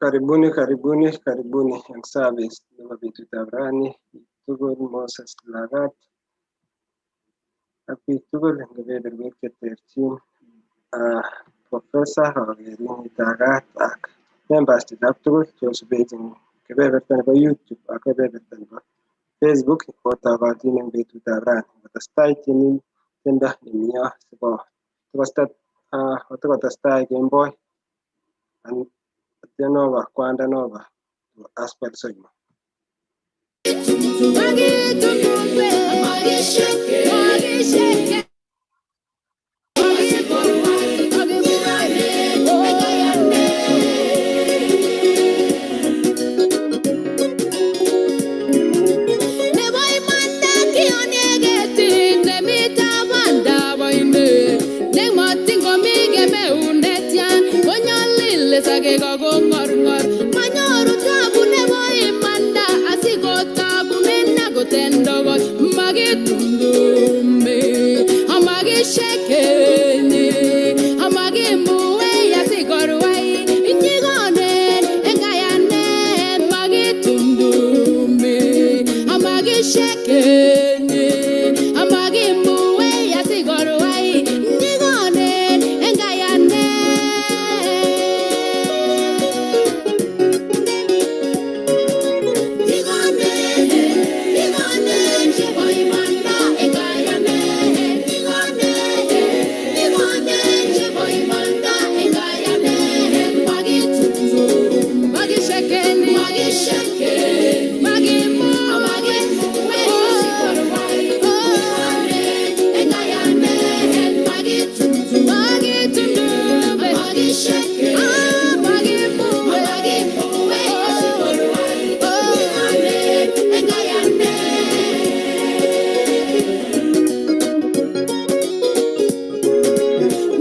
Karibuni, karibuni, karibuni eng service nebo betutab rani tugul Moses Lagat ak biik tugul eng kebeberwek cheterchin. Professor akerin itagat ak members chechok tugul chesubech eng kebeberta nebo YouTube ak kebeberta nebo Facebook kotogotin eng betutab rani. Kotestai tiendo nemiyo sikotestai kemboi Atienoba kwanda noba Asbel Soimo. Nebo imanda kiyonye ketit nemi tabandab oinet nemotin komi kemeut netyan konyolili sokek akong'orng'or manyoru tabu nebo imanda asikotagunen akot en togoch makitumdume amakishekeni amakimuwei asikorwai nyigonen en kayanet makitumdume amakishekeni amakimuwei asikorwai nyigonen en kayanet.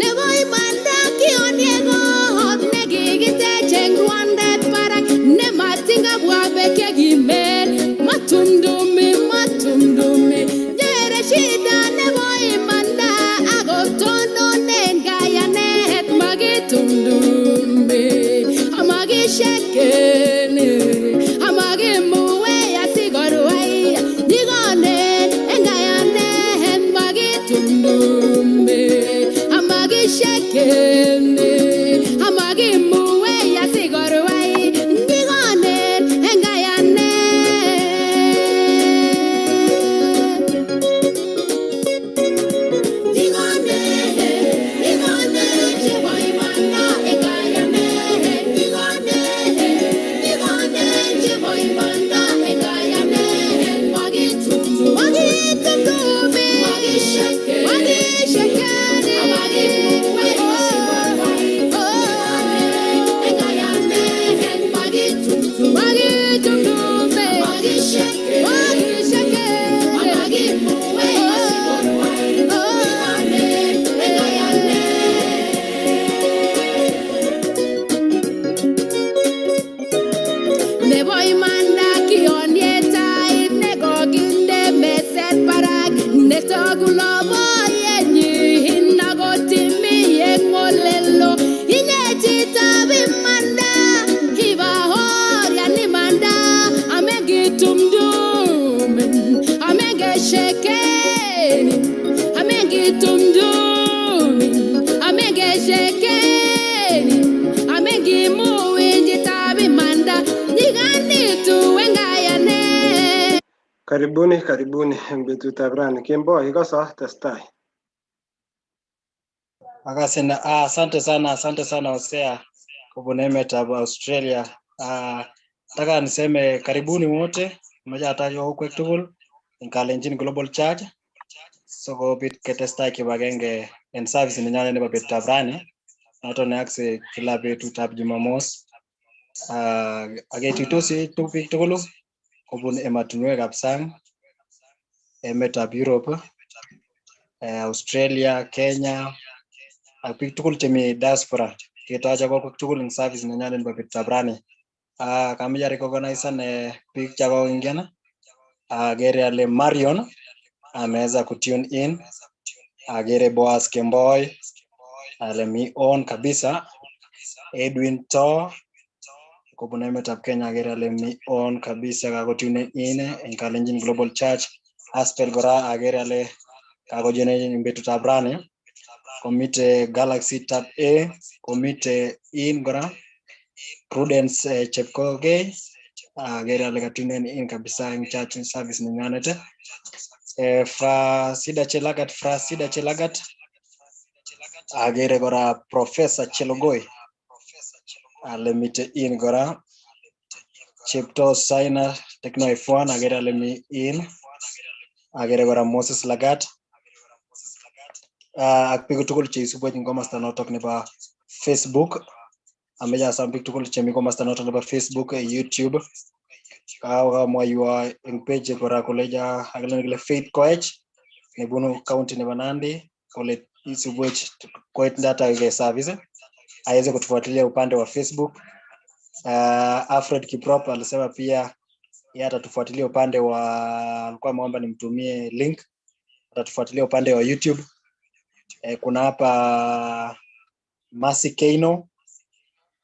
Nebo imanda kionie kot nekikitech eng Rwandet barak nematin kabwa beek chekimen matumdumi matumdumi nyere shida nebo imanda akotononen kayanet makitumdumi amakishekeni amakimuwei asikorwai nyikonen eng kayanet makitumdumi amakishekeni amakimuwei asikorwai nyikonen eng kayanet. Nebo imanda kionie tait nekokinde meset barak netogu loboyenyin akotimi eng olelo inye chitab imanda ibaorian imanda amengitumdumin amengeshekeni amengitumdumin amengeshekeni amengimuwin chitab imanda nyikanitu eng kayanet. Karibuni, karibuni eng betutab rani. Kemboi ikoso testai. Akasena, asante sana, asante sana Hosea kobun emetab Australia. Nataka niseme karibuni wote, mmoja atajwa huko tugul en Kalenjin Global Church sikobit ketestai kibagenge en service nenyone nebo betutab rani noton neyookse kila betutab Jumamos. Aketuitosi biik tugulu kobun emotinwekab sang, emetab Europe, Australia, Kenya ak biik tugul chemi diaspora ketoche kokwek tugul eng service nenyone nebo betutab rani. Kameche arecognisan biik chakoingian. Agere ale Marion ameweza kutune in. Agere Boaz Kemboi ale mi on kabisa. Edwin To, Kobun emetab Kenya agere ale mi on kabisa kakotune in eng Kalenjin Global Church. Aspel kora agere ale kakojoin eng betutab rani. Komite Galaxy Tab A, komite in kora Prudence Chepkogei agere ale katunen in kabisa eng church service nenywanet. Frasida Chelagat, Frasida Chelagat agere kora Professor Chelogoi ale mite in kora Chepto Saina Techno F1 agere ale mi in, agere kora Moses Lagat ak biik tugul cheisubwech eng komasta notok nebo Facebook. Ameche asom biik tugul chemi komasta notok nebo Facebook, YouTube, kakamwoiwo eng page kora koleja akilen kole Faith Koech nebunu county nebo Nandi kole isubwech koit ndataige service aweze kutufuatilia upande wa Facebook. Alfred Kiprop alisema pia yeye atatufuatilia upande wa, alikuwa ameomba nimtumie link, atatufuatilia upande wa YouTube. Kuna hapa Mercy Keino,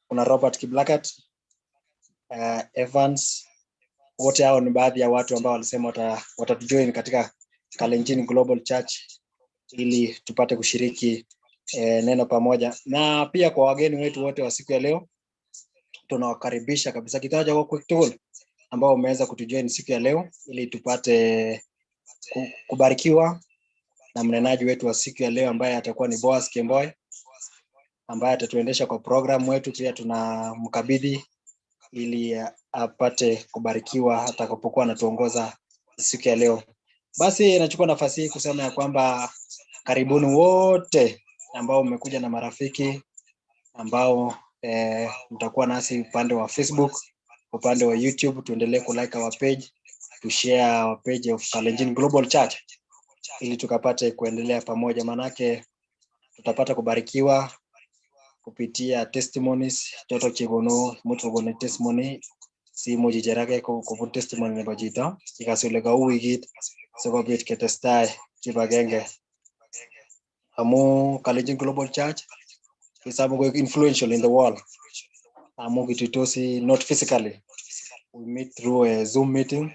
kuna Robert Kiblakat, Evans, wote hao ni baadhi ya watu ambao walisema watatujoin katika Kalenjin Global Church ili tupate kushiriki neno pamoja. Na pia kwa wageni wetu wote wa siku ya leo tunawakaribisha kabisa kitaja kwa tugul ambao umeweza kutujoin siku ya leo ili tupate kubarikiwa na mnenaji wetu wa siku ya leo ambaye atakuwa ni Boaz Kemboi ambaye atatuendesha kwa program wetu. Pia tunamkabidhi ili apate kubarikiwa atakapokuwa anatuongoza siku ya leo. Basi nachukua nafasi hii kusema ya kwamba karibuni wote ambao mmekuja na marafiki ambao mtakuwa nasi upande wa Facebook, upande wa YouTube. Tuendelee kulike our page, to share our page of Kalenjin Global Church ili tukapate kuendelea pamoja, manake tutapata kubarikiwa kupitia testimonies choto chekonu much kokonu testimony simuch icherake kobun testimony nebo chito ikas ile kou wikit sikobit ketestai kibagenge amu Kalenjin Global Church kisame koik influential in the world amu kituitosi not physically, we meet through a Zoom meeting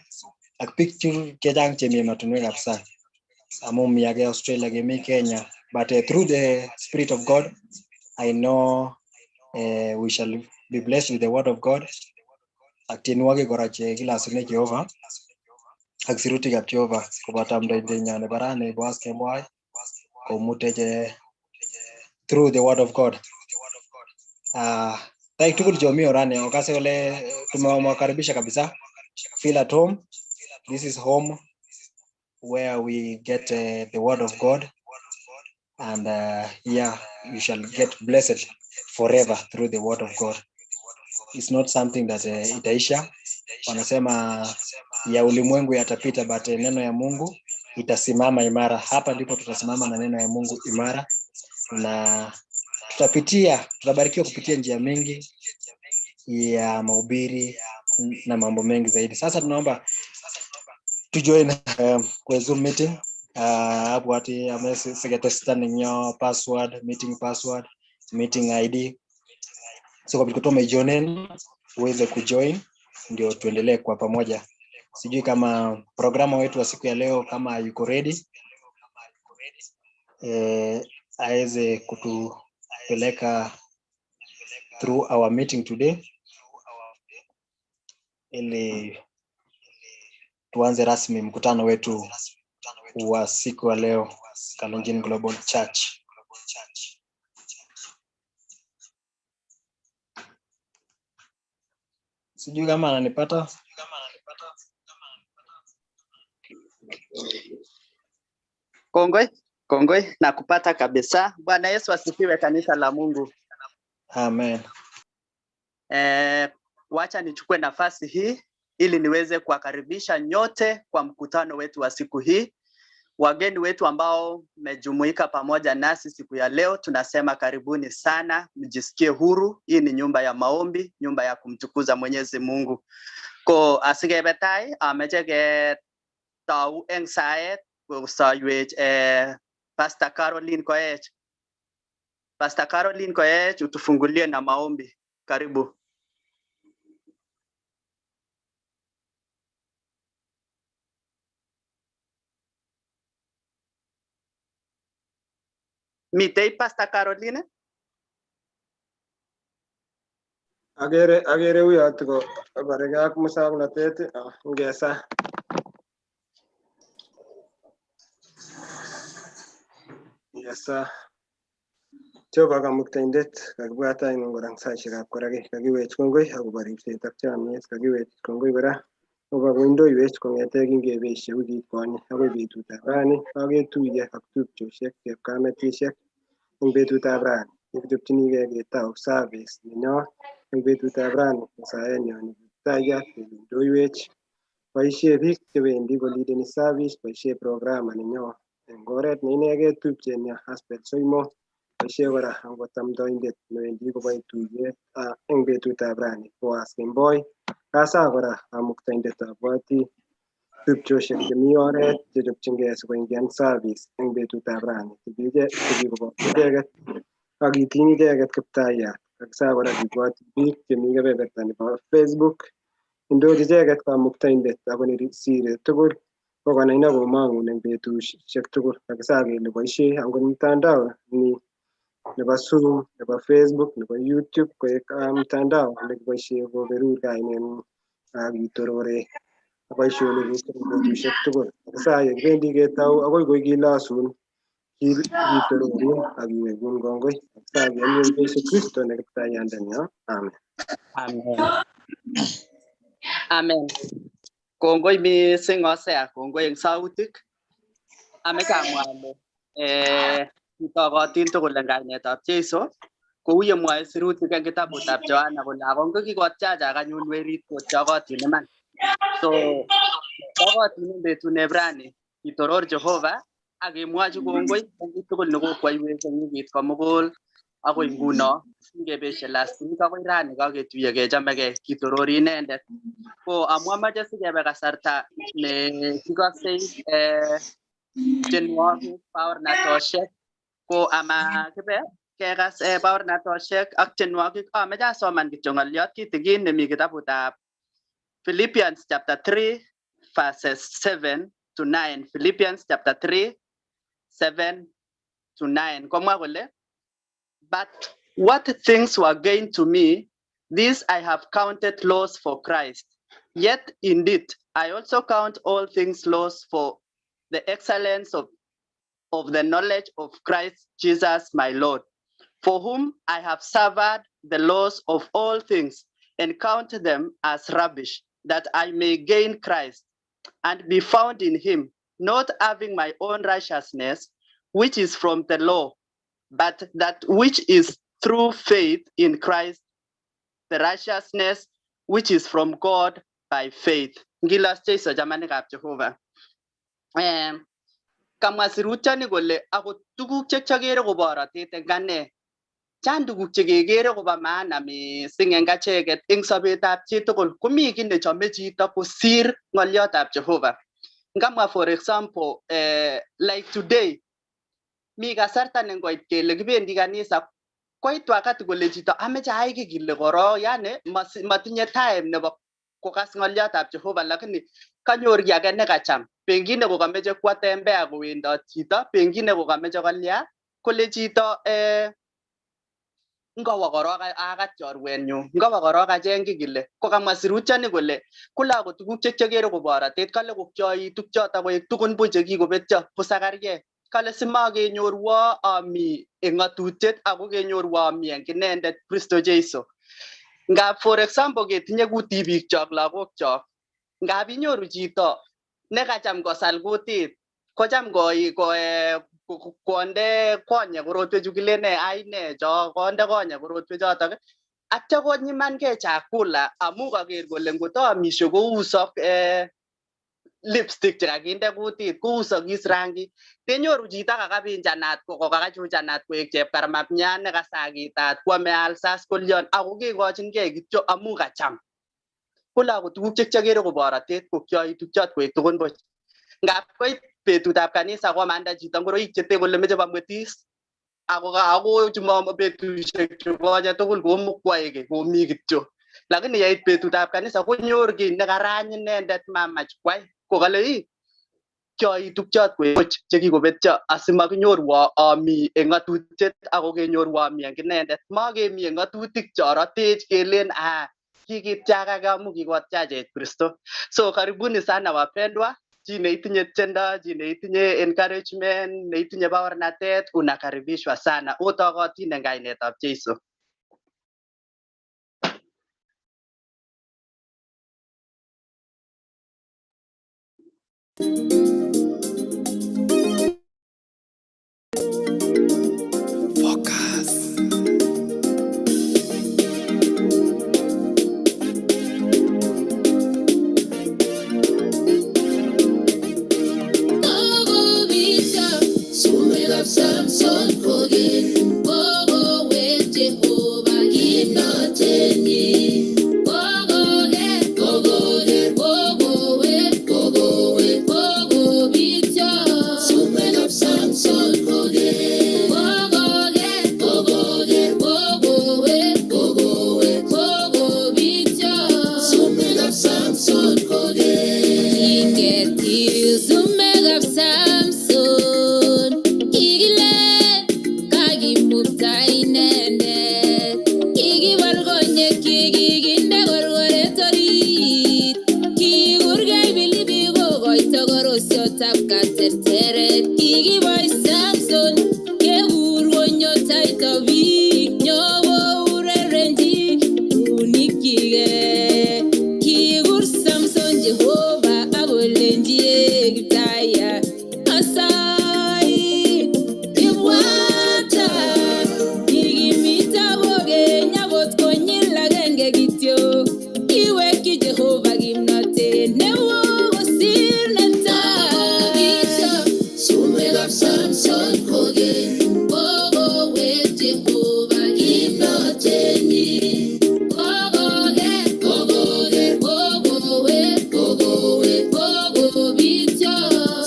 ak biik chechang chemi emotinwekab sang amu mi ake Australia kemi Kenya, but through the spirit of God I know we shall be blessed with the word of God ak tienwogik kora che kilasune Jehova ak sirutikab Jehova koboto amdoindenyon nebo rani Boaz Kemboi komutech through the word of God. Taik tugul chomi orani okase kole tumewakaribisha kabisa. Feel at home. This is home where we get the word of God, and here you shall get blessed forever through the word of God. It's not something that itaisha. Wanasema ya ulimwengu yatapita, but neno ya Mungu itasimama imara. Hapa ndipo tutasimama na neno ya Mungu imara, na tutabarikiwa kupitia njia mingi ya mahubiri na mambo mengi zaidi. Sasa tunaomba tujoin kwa Zoom meeting abwati ame siketestan eng yo password, meeting password, meeting ID sikobit kotomo ijoinen uweze kujoin ndio tuendelee kwa pamoja. Sijui kama programa wetu wa siku ya leo kama yuko ready aweze kutupeleka through our meeting today ili tuanze rasmi mkutano wetu wa siku ya leo Kalenjin Global Church. Sijui kama ananipata. Kongoi, kongoi, nakupata kabisa. Bwana Yesu asifiwe, kanisa la Mungu. Amen. Wacha nichukue nafasi hii ili niweze kuwakaribisha nyote kwa mkutano wetu wa siku hii. Wageni wetu ambao mmejumuika pamoja nasi siku ya leo, tunasema karibuni sana, mjisikie huru. Hii ni nyumba ya maombi, nyumba ya kumtukuza Mwenyezi Mungu. Ko asikebe tai, ameche ketou eng saet kosoiwech Pastor Caroline Koech. Pastor Caroline Koech, utufungulie na maombi. Karibu. Mitei Pastor Caroline? Akere uyo tiko bareke ak muswoknotet ngesa. Ngesa. Jehova Kamuktaindet, kakibwat anyun kora eng saishekab koraki, kakiwech kongoi akobo ripset ak chomyet, kakiwech kongoi kora akobo koindoiwech kong'ete kingebeshe wikit konye akoi betutab rani, kaketuiye ak tupchosiek, chepkametisiek eng betutab rani. Nekichopchinigei ketou service nenyo eng betutab rani eng saenyo nebo Kiptayat indoiwech. Boisie biik chewendi kolideni service, boisie programmer nenyo eng oret ne inegei tupchenyo Asbel Soimo. Boisie kora angot amdoindet newendi koboe tuyet eng betutab rani Boaz Kemboi. Kasa kora Kamuktaindet abwati tupchosiek chemi oret chechopchingei sikoingian service eng betutab rani. Tebi koboto icheket ak itiny icheket Kiptayat. Kakisa kora kibwoti biik chemi kebeberta nebo Facebook. Indochi icheket Kamuktaindet ako nesire tugul kokonai akomong'un eng betusiek tugul. Kakisa kele boisie angot mtandao ni nebo Zoom, nebo Facebook, nebo YouTube koek mtandao nekiboisie koberur kaineng'ung ak itorore boisionikuk eng betusiek tugul. Kakisa yekibendi ketou akoi koi kilosun kitororun ak kiwekun kongoi. Kakisa kiyonun Jesu Kristo ne Kiptaiyandenyo. Amen. Amen. Amen. Kongoi mising Hosea, kongoi eng sautik. Ameche amwa ale kitokotin tugul eng kainetab Jesu. Kou yemwoe sirutik eng kitabutab Yohana kole ako kikotchachak anyun werit kotyokotin iman. So tokotin eng betuneb rani kitoror Jehova ak kemwochi kongoi eng kiy tugul nekokwoiwech eng wikit komugul akoi nguno kingebeshe last week akoi rani kaketuiye kechamegei kitorori inendet. Ko amu amache sikebe kasarta ne kikosei tienwogik baornatoshek ko ama kibe kekas baornatoshek ak tienwogik ameche asoman kityo ng'oliot kitikin nemi kitabutab Philippians chapter 3 verses 7 to 9. Philippians chapter 3 7 to 9 komwa kole, but what things were gained to me, these I have counted loss for Christ. Yet indeed, I also count all things loss for the excellence of the knowledge of Christ Jesus my Lord, for whom I have suffered the loss of all things and count them as rubbish, that I may gain Christ and be found in him, not having my own righteousness, which is from the law, but that which is through faith in Christ, the righteousness which is from God by faith. Ngilos Jesu chamanikab Jehova. Kamwa sirutyoni kole akot tuguk che kiokere ko borotet eng ane. Chang tuguk chekekere kobo maana mising eng acheket eng sobetab chitugul komi kiy nechome chito kosir ng'oliotab Jehova. Ngamwa for example, like today, mi kasarta ne ngoit kele kibendi kanisa koit wakati kole chito ameche ayai kiy kile korok yani matinye time nebo kokas ng'oliotab Jehova lakini kanyor kiy age nekacham. Pengine kokameche kwo tembea kowendot chito, pengine kokameche kolya kole chito ngowo korok akat chorwenyun, ngowo korok acheng kiy kile. Ko kamwa sirutyoni kole kole akot tuguk che kiokere ko borotet kale ko kioitu chotok koek tugun buch chekikobetyo kosakargei. Kale simakenyorwo ami eng ng'atutiet ako kenyorwo ami eng inendet Kristo Jesu. Ngap for example ketinye ku tibiikchok lagokchok, ngap inyoru chito nekacham kosal kutit kocham konde konyek korotwechu kilene aine cho konde konyek korotwechotok atya konyimankei chakula amu kaker kole ngotoamishe kousok lipstick chekakinde kutit kousokis rangik. Kenyoru chito kakabinjanat kokakachuchanat koek chepkarmapnyat nekasakitat kwome alsas kolion ako kekochinkei kityo amu kacham. Kole akot tuguk che kiokere ko borotet ko kioitu chot koek tugun buch. Ngap koit betutab kanisa komanda chito ngoroik chete kole meche bamwetis ako betusiek chukoche tugul komukwoe kiy komi kityo. Lakini yeit betutab kanisa konyor kiy nekarany inendet mamach kwai kokale ii Kyoitu pchot chekikobetyo asimakinyorwo ami eng ng'atutiet ako kenyorwo ami eng inendet. Makemi eng ng'atutik chorotech kelen ah kikitiakake amu kikotyachech Kristo. So karibuni sana wapendwa, chi neitinye tiendo, chi neitinye encouragement, neitinye baornatet, unakaribishwa sana. Otokotin eng kainetab Jesu. Kokobityo sumekab Samson kokeny, kokowek Jehova kimnotenyin. Kokoker, kokoker, kokowek, kokowek, kokobityo sumekab Samson kokeny. Kokoker, kokoker, kokowek, kokowek, kokobityo sumekab Samson kokeny. Kingetil sumekab Samson, kikilen kakimukta inendet. Kikibal konyekyik, kikinde korkoret orit. Kikurgei pilipi kokoito korosyotab katerteret. Kikiboi Samson kekur konyo taito biik, nyokourerenji tunikyike. Kikur Samson Jehova akolenji "Ee Kiptayat, asain ibwata kikimita kokeny akot konyil agenge kityo. Kiwekyi Jehova kimnotet neo kosir netai." Sumekab Samson kokeny, kokowek Jehova kimnotenyin. Kokoker, kokoker, kokowek, kokowek, kokobityo.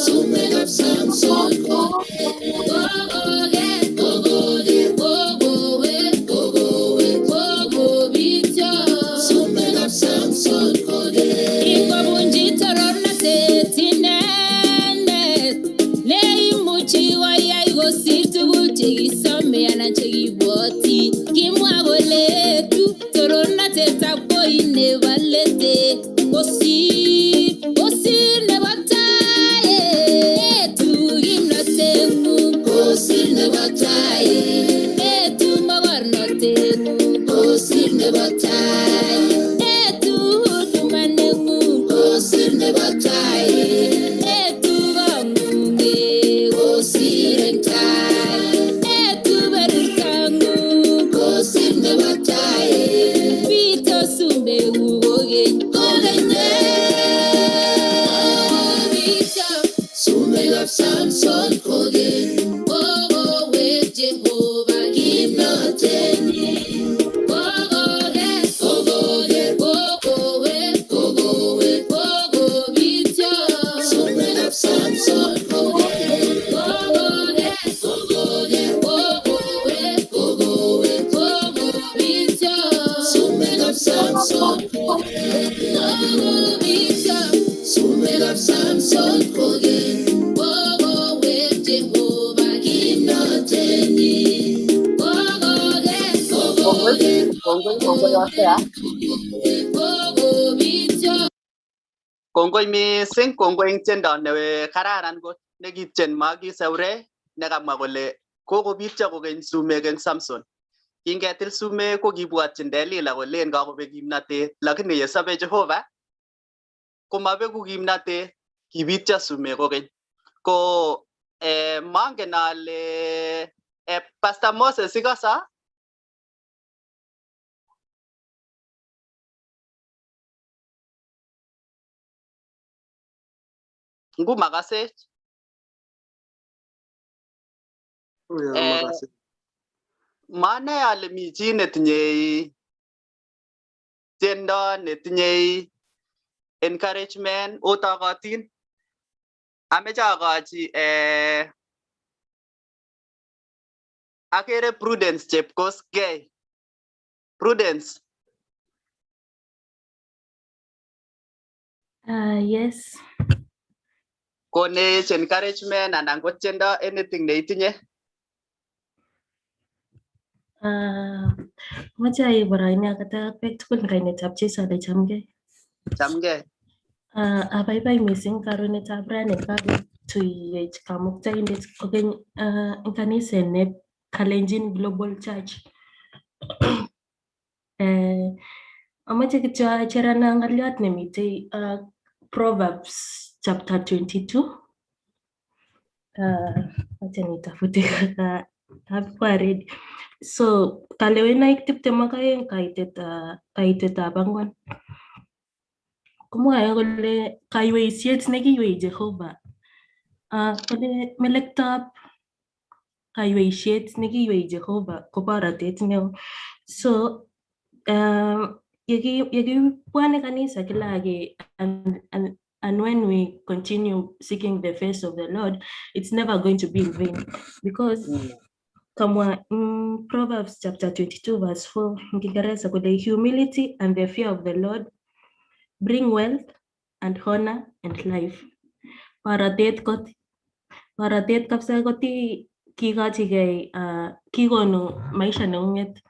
Sumekab Samson kokeny, kokoker, kokoker, kokowek, kokowek, kokobityo. Sumekab Samson kokeny. Kingobunji torornatet inendet, neimuchi koyai kosir tugul chekisome anan chekibwoti. Kimwa kole etu torornatetab koi nebo let kosir nebo tai. Etu kimnoteng'ung kosir nebo tai. Etu mokornoteng'ung kosir nebo tai. Etu huduma neng'ung kosir nebo tai. Etu kong'ung kosir eng tai. Etu berurtang'ung kosir nebo tai. Bito sumekuk kokeny kokeny. Bito sumekab Samson kokeny, kokowek Jehova kimnotenyin. Kokoker, kokoker, kokowek, kokowek, kokobityo. Sumekab Samson kokeny, kokoker, kokoker, kokowek, kokowek, kokobityo. Sumekab Samson kokeny, kokobityo. Sumekab Samson kokeny, kokowek Jehova kimnotenyin. Kokoker, Kongoi, kokoker, kongoi, kongoi Hosea. kokobityo. Kongoi mising, kongoi eng tiendo ne kararan kot nekitien Maggie Seure nekamwa kole kokobityo kokeny sumek eng Samson. Kingetil sumek kokibwotyin Delila kolen kakobek kimnatet, lakini yesobe Jehova komabeku kimnatet, kibityo sumek kokeny. Ko mangen ale Pastor Moses ikoso? Ngumakasech. Uyo Eh, makase. Manai ale mi chi netinye tiendo, netinye encouragement, otokotin. Ameche akochi akere Prudence Chepkosgei. Prudence, Yes. Konech encouragement anan ko tiendo, anything neitinye. Amoche aib boroini akatak ak biik tugul eng kainetab Jesu ale chamgei. Chamgei. Abaibai mising karonetab rani kakotuiyech Kamuktaindet kokeny eng kaniset ne Kalenjin Global Church. Amoche kityo acherana ng'oliot nemitei Proverbs chapter 22. Acha nitafute kaka hakuwa ready. So kalewenaik 22 kaitetab 4. Komwae kole kaiweisiet nekiiwei Jehova. Kole melektoab kaiweisiet nekiiwei Jehova ko borotet neo. So yekibwane kanisa kila ake and when we continue seeking the face of the Lord, it's never going to be in vain because kamwa Proverbs chapter 22 verse 4 in Kiingereza kole humility and the fear of the Lord bring wealth and honor and life. Borotet kot, borotet kabisa koti kikochigei kikonu maisha neng'ung'et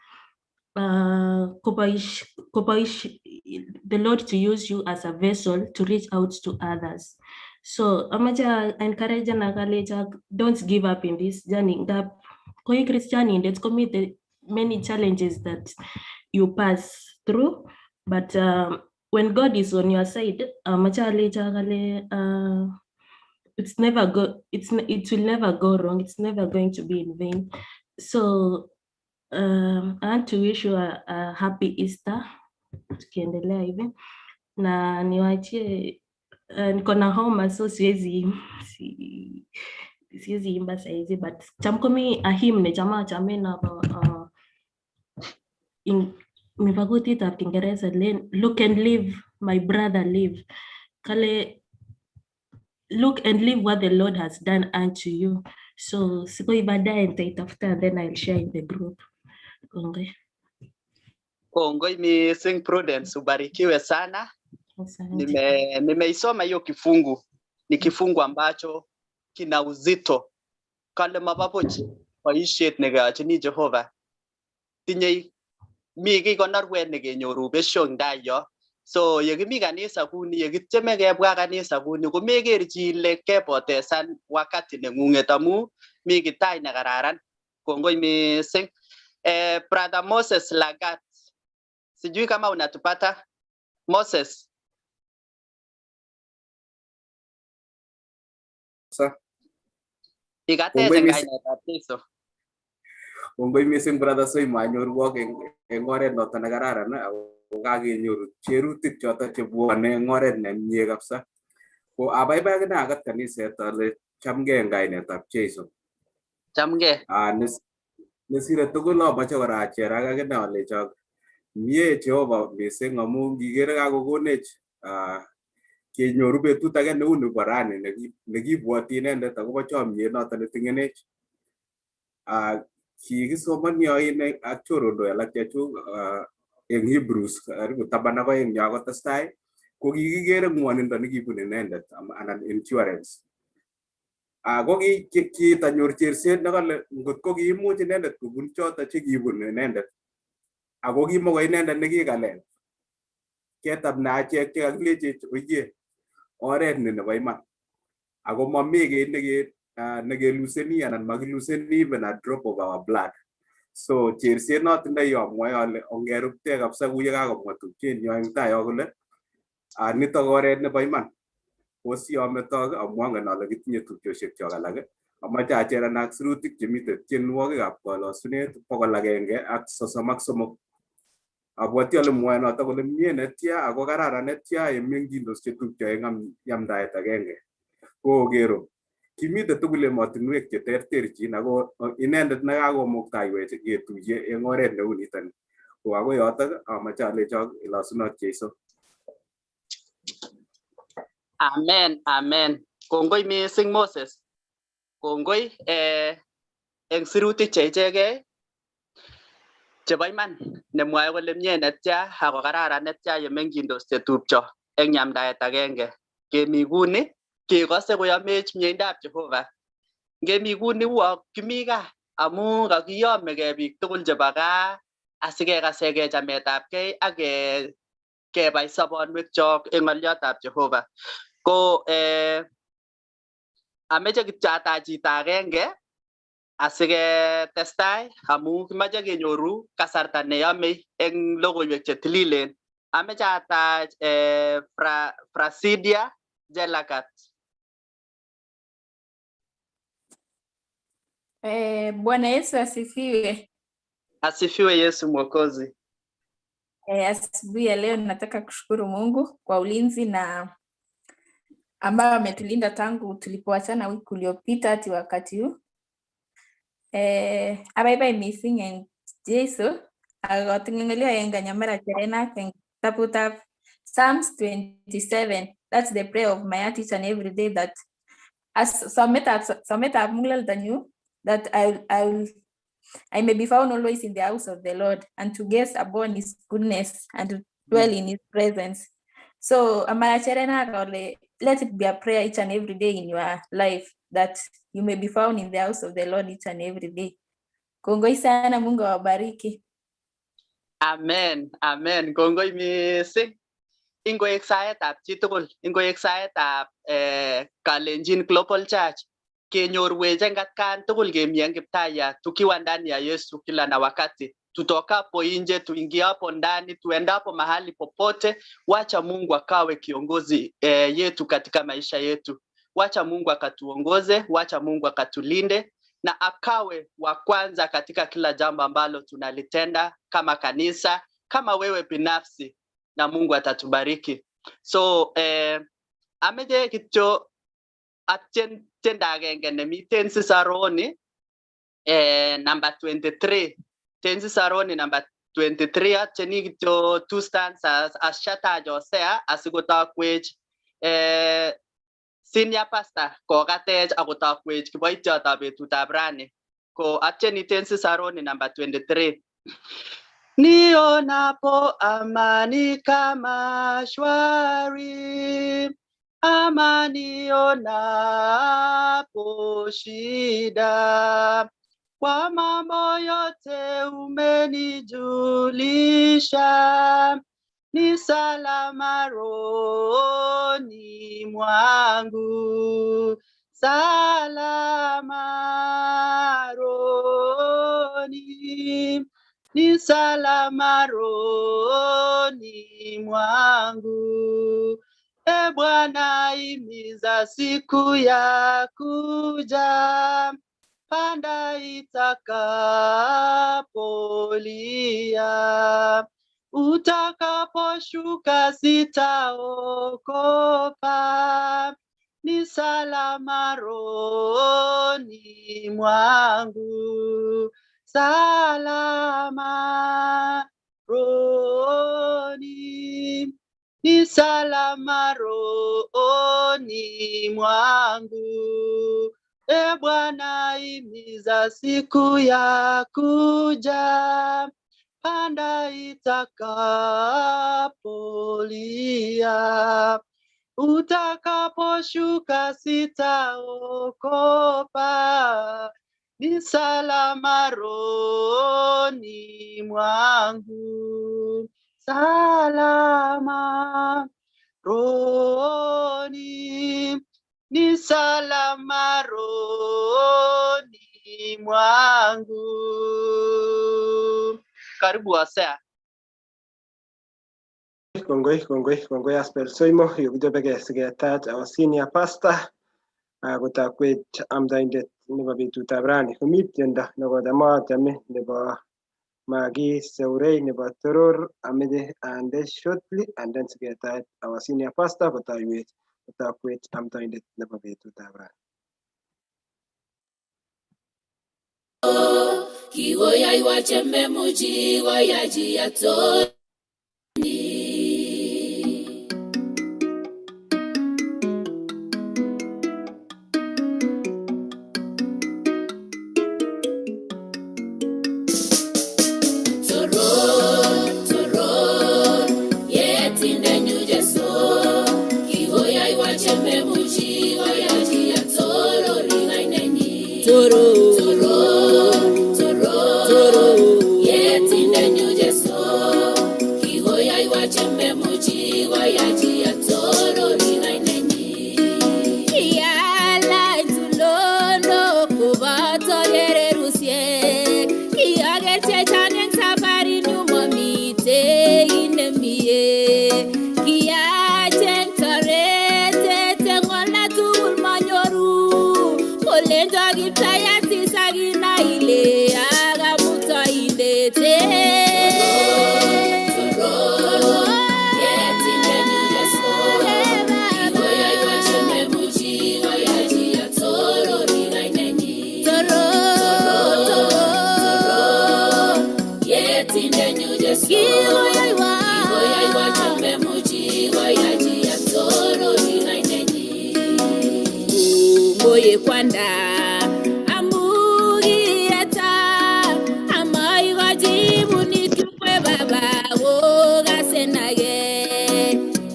koboish the Lord to use you as a vessel to reach out to others. So amache encourage ak don't give up in this journey. Ngap koi Christianindet komite many challenges that you pass through, but when God is on your side, amache alecho kale it's never go it's it will never go wrong. It's never going to be in vain. So I want to wish you a happy Easter. Tukiendelea hivi na niwachie niko na homa, so siwezi imba saizi, but cham komi a hymn nechame achame nobo nebo kutitab Kiingereza len "Look and live, my brother, live." Kale look and live what the Lord has done unto you. So sikoi baadaye nitaitafuta and then I'll share in the group. Kongoi. Kongoi mising, Prudence, ubarikiwe sana. Asante. Nimeisoma hiyo kifungu, ni kifungu ambacho kina uzito. Kale mababuch boisiet nekeyochini Jehova. Tinyei mi kiy konorwet nekenyoru besio eng tai yo. So yekimi kanisa kuni, yekitieme kebwa kanisa kuni, komeker chi ile kepotesan wakati neng'ung'et amu mi kitai nekararan. Kongoi mising. Brother Moses Lagat, sijui kama unatupata Moses. Sa. Ikatech Kongoi eng mising. kainetab Jesu. Kongoi mising, brother Soima, anyorwok eng oret noto nekararan ako kakenyoru cherutik choto chebwone eng oret nemie kabisa. Ko abaibai akine akat kaniset ale chamgei eng kainetab Jesu. Chamgei. Ah, nesire tugul amache kora acherak akine alechok mie Jehova mising amu ngikere kakokonech kenyoru betut age neu nebo rani nekibwoti inendet akobo chomiet noto netingenech. Kikisomoni oin ak choronok alak chechuk eng Hebrews karibu 12 yo kotestai ko kikikere ngwonindo nekibun inendet anan endurance. Ko kitanyor cherset nekale ngot ko kiimuch inendet kobun choto chekibun inendet ako kimoko inendet nekikalel ketabne achek chekakilechech oye oret ni nebo iman ako mami kiy nekeluseni anan makiluseni even a drop of our blood. So cherset notindoi amwoe ale ongerubte kabisa kou ye kakomwa tupchenyo eng tai yo kole nitok ko oret nebo iman kosiametok amu angen ale kitinye tupchosiek chok alak. Amache acheranak sirutik chemite tienwogikab kolosunet 133. Abwoti ale mwoe noto kole mie netya ako kararan netya yemeng'chindos chetupcho eng yamdaet agenge. Kokero kimite tugul emotinwek cheterterchin ako inendet nekakomuktaiwech ketuiye eng oret neu nitoni. Ko akoi yotok amache alechok ilosunot Jesu. Amen, amen. Kongoi mising, Moses. Kongoi eng sirutik che ichegei chebo iman nemwoe kole mie netya ako kararan netya yemeng'chindos chetupcho eng yamdaet agenge. Kemi kuni. Kekose koyomech mieindab Jehova. Ngemi kuni uo kimi gaa amu kakiyomegei biik tugul chebo gaa asikekasegei chametabgei ak kebai sobonwekchok eng ng'oliotab Jehova. Ko ameche kityo atach chito agenge asiketestai amu kimache kenyoru kasarta neyomei eng logoiwek chetililen. Ameche atach Frasidia Jelagat. Bwana Yesu asifiwe. Asifiwe Yesu Mwokozi. Asubuhi ya leo nataka kushukuru Mungu kwa ulinzi na ambayo ametulinda tangu tulipoachana wiki uliopita hadi wakati huu. Abaibai missing en Jesu akoting'olyo en kanyamara cherenak en kitabutab Psalms 27. That's the prayer of my heart each and every day, that as sometab muguleldanyu, that I may be found always in the house of the Lord and to gaze upon his goodness and to dwell in his presence. So amaracherenak ole, let it be a prayer each and every day in your life that you may be found in the house of the Lord each and every day. Kongoi sana, Mungu awabariki. Amen, amen. Kongoi mising. Ingoek saetab chitugul, ingoek saetab Kalenjin Global Church, kenyorwech eng atkan tugul kemi eng Kiptayat tukiwa ndani ya Yesu kila na wakati. Tutokapo nje, tuingiapo ndani, tuendapo mahali popote, wacha Mungu akawe kiongozi yetu katika maisha yetu. Wacha Mungu akatuongoze, wacha Mungu akatulinde na akawe wa kwanza katika kila jambo ambalo tunalitenda kama kanisa, kama wewe binafsi, na Mungu atatubariki. So ameche kityo atyen tiendo agenge nemiten Sisaroni number 23. Tenzi Saroni number 23 atyeni kityo two stanzas ashatach Hosea asikotokwech senior pastor kokatech akotokwech kiboityotab betutab rani. Ko atyeni Tenzi Saroni number 23. Nionapo amani kama shwari, ama nionapo shida, kwa mambo yote umenijulisha, ni salama rohoni mwangu, salama rohoni, ni salama rohoni mwangu. E Bwana, imiza siku ya kuja, panda itakapolia. Utakaposhuka sitaogopa, ni salama rohoni mwangu, salama rohoni, ni salama rohoni mwangu. E Bwana, imiza siku ya kuja, panda itakapolia. Utakaposhuka sitaogopa, ni salama rohoni mwangu, salama rohoni, ni salama rohoni mwangu. Karibu Hosea. Kongoi, kongoi, kongoi Aspel Soimo, yukichobekei siketach our senior pastor kotokwech amdaindet nebo betutab rani. Komi tiendo nekocham achome nebo Magi Seurei nebo Toror, ameche ande shortly and then siketach our senior pastor kotoiwech kotokwech amdaindet nebo betutab rani. Kikoyaiwa chememuchi koyachi atoni. Toror, toror, yetindenyu Jesu, kikoyaiwa chememuchi. Toretindenyu Jesu. Kikoyoiwa chememuchi koyai chi atorori kainenyi. Kongoi kwanda amu kieta amaikochi bunit kipkwe baba kokasenake.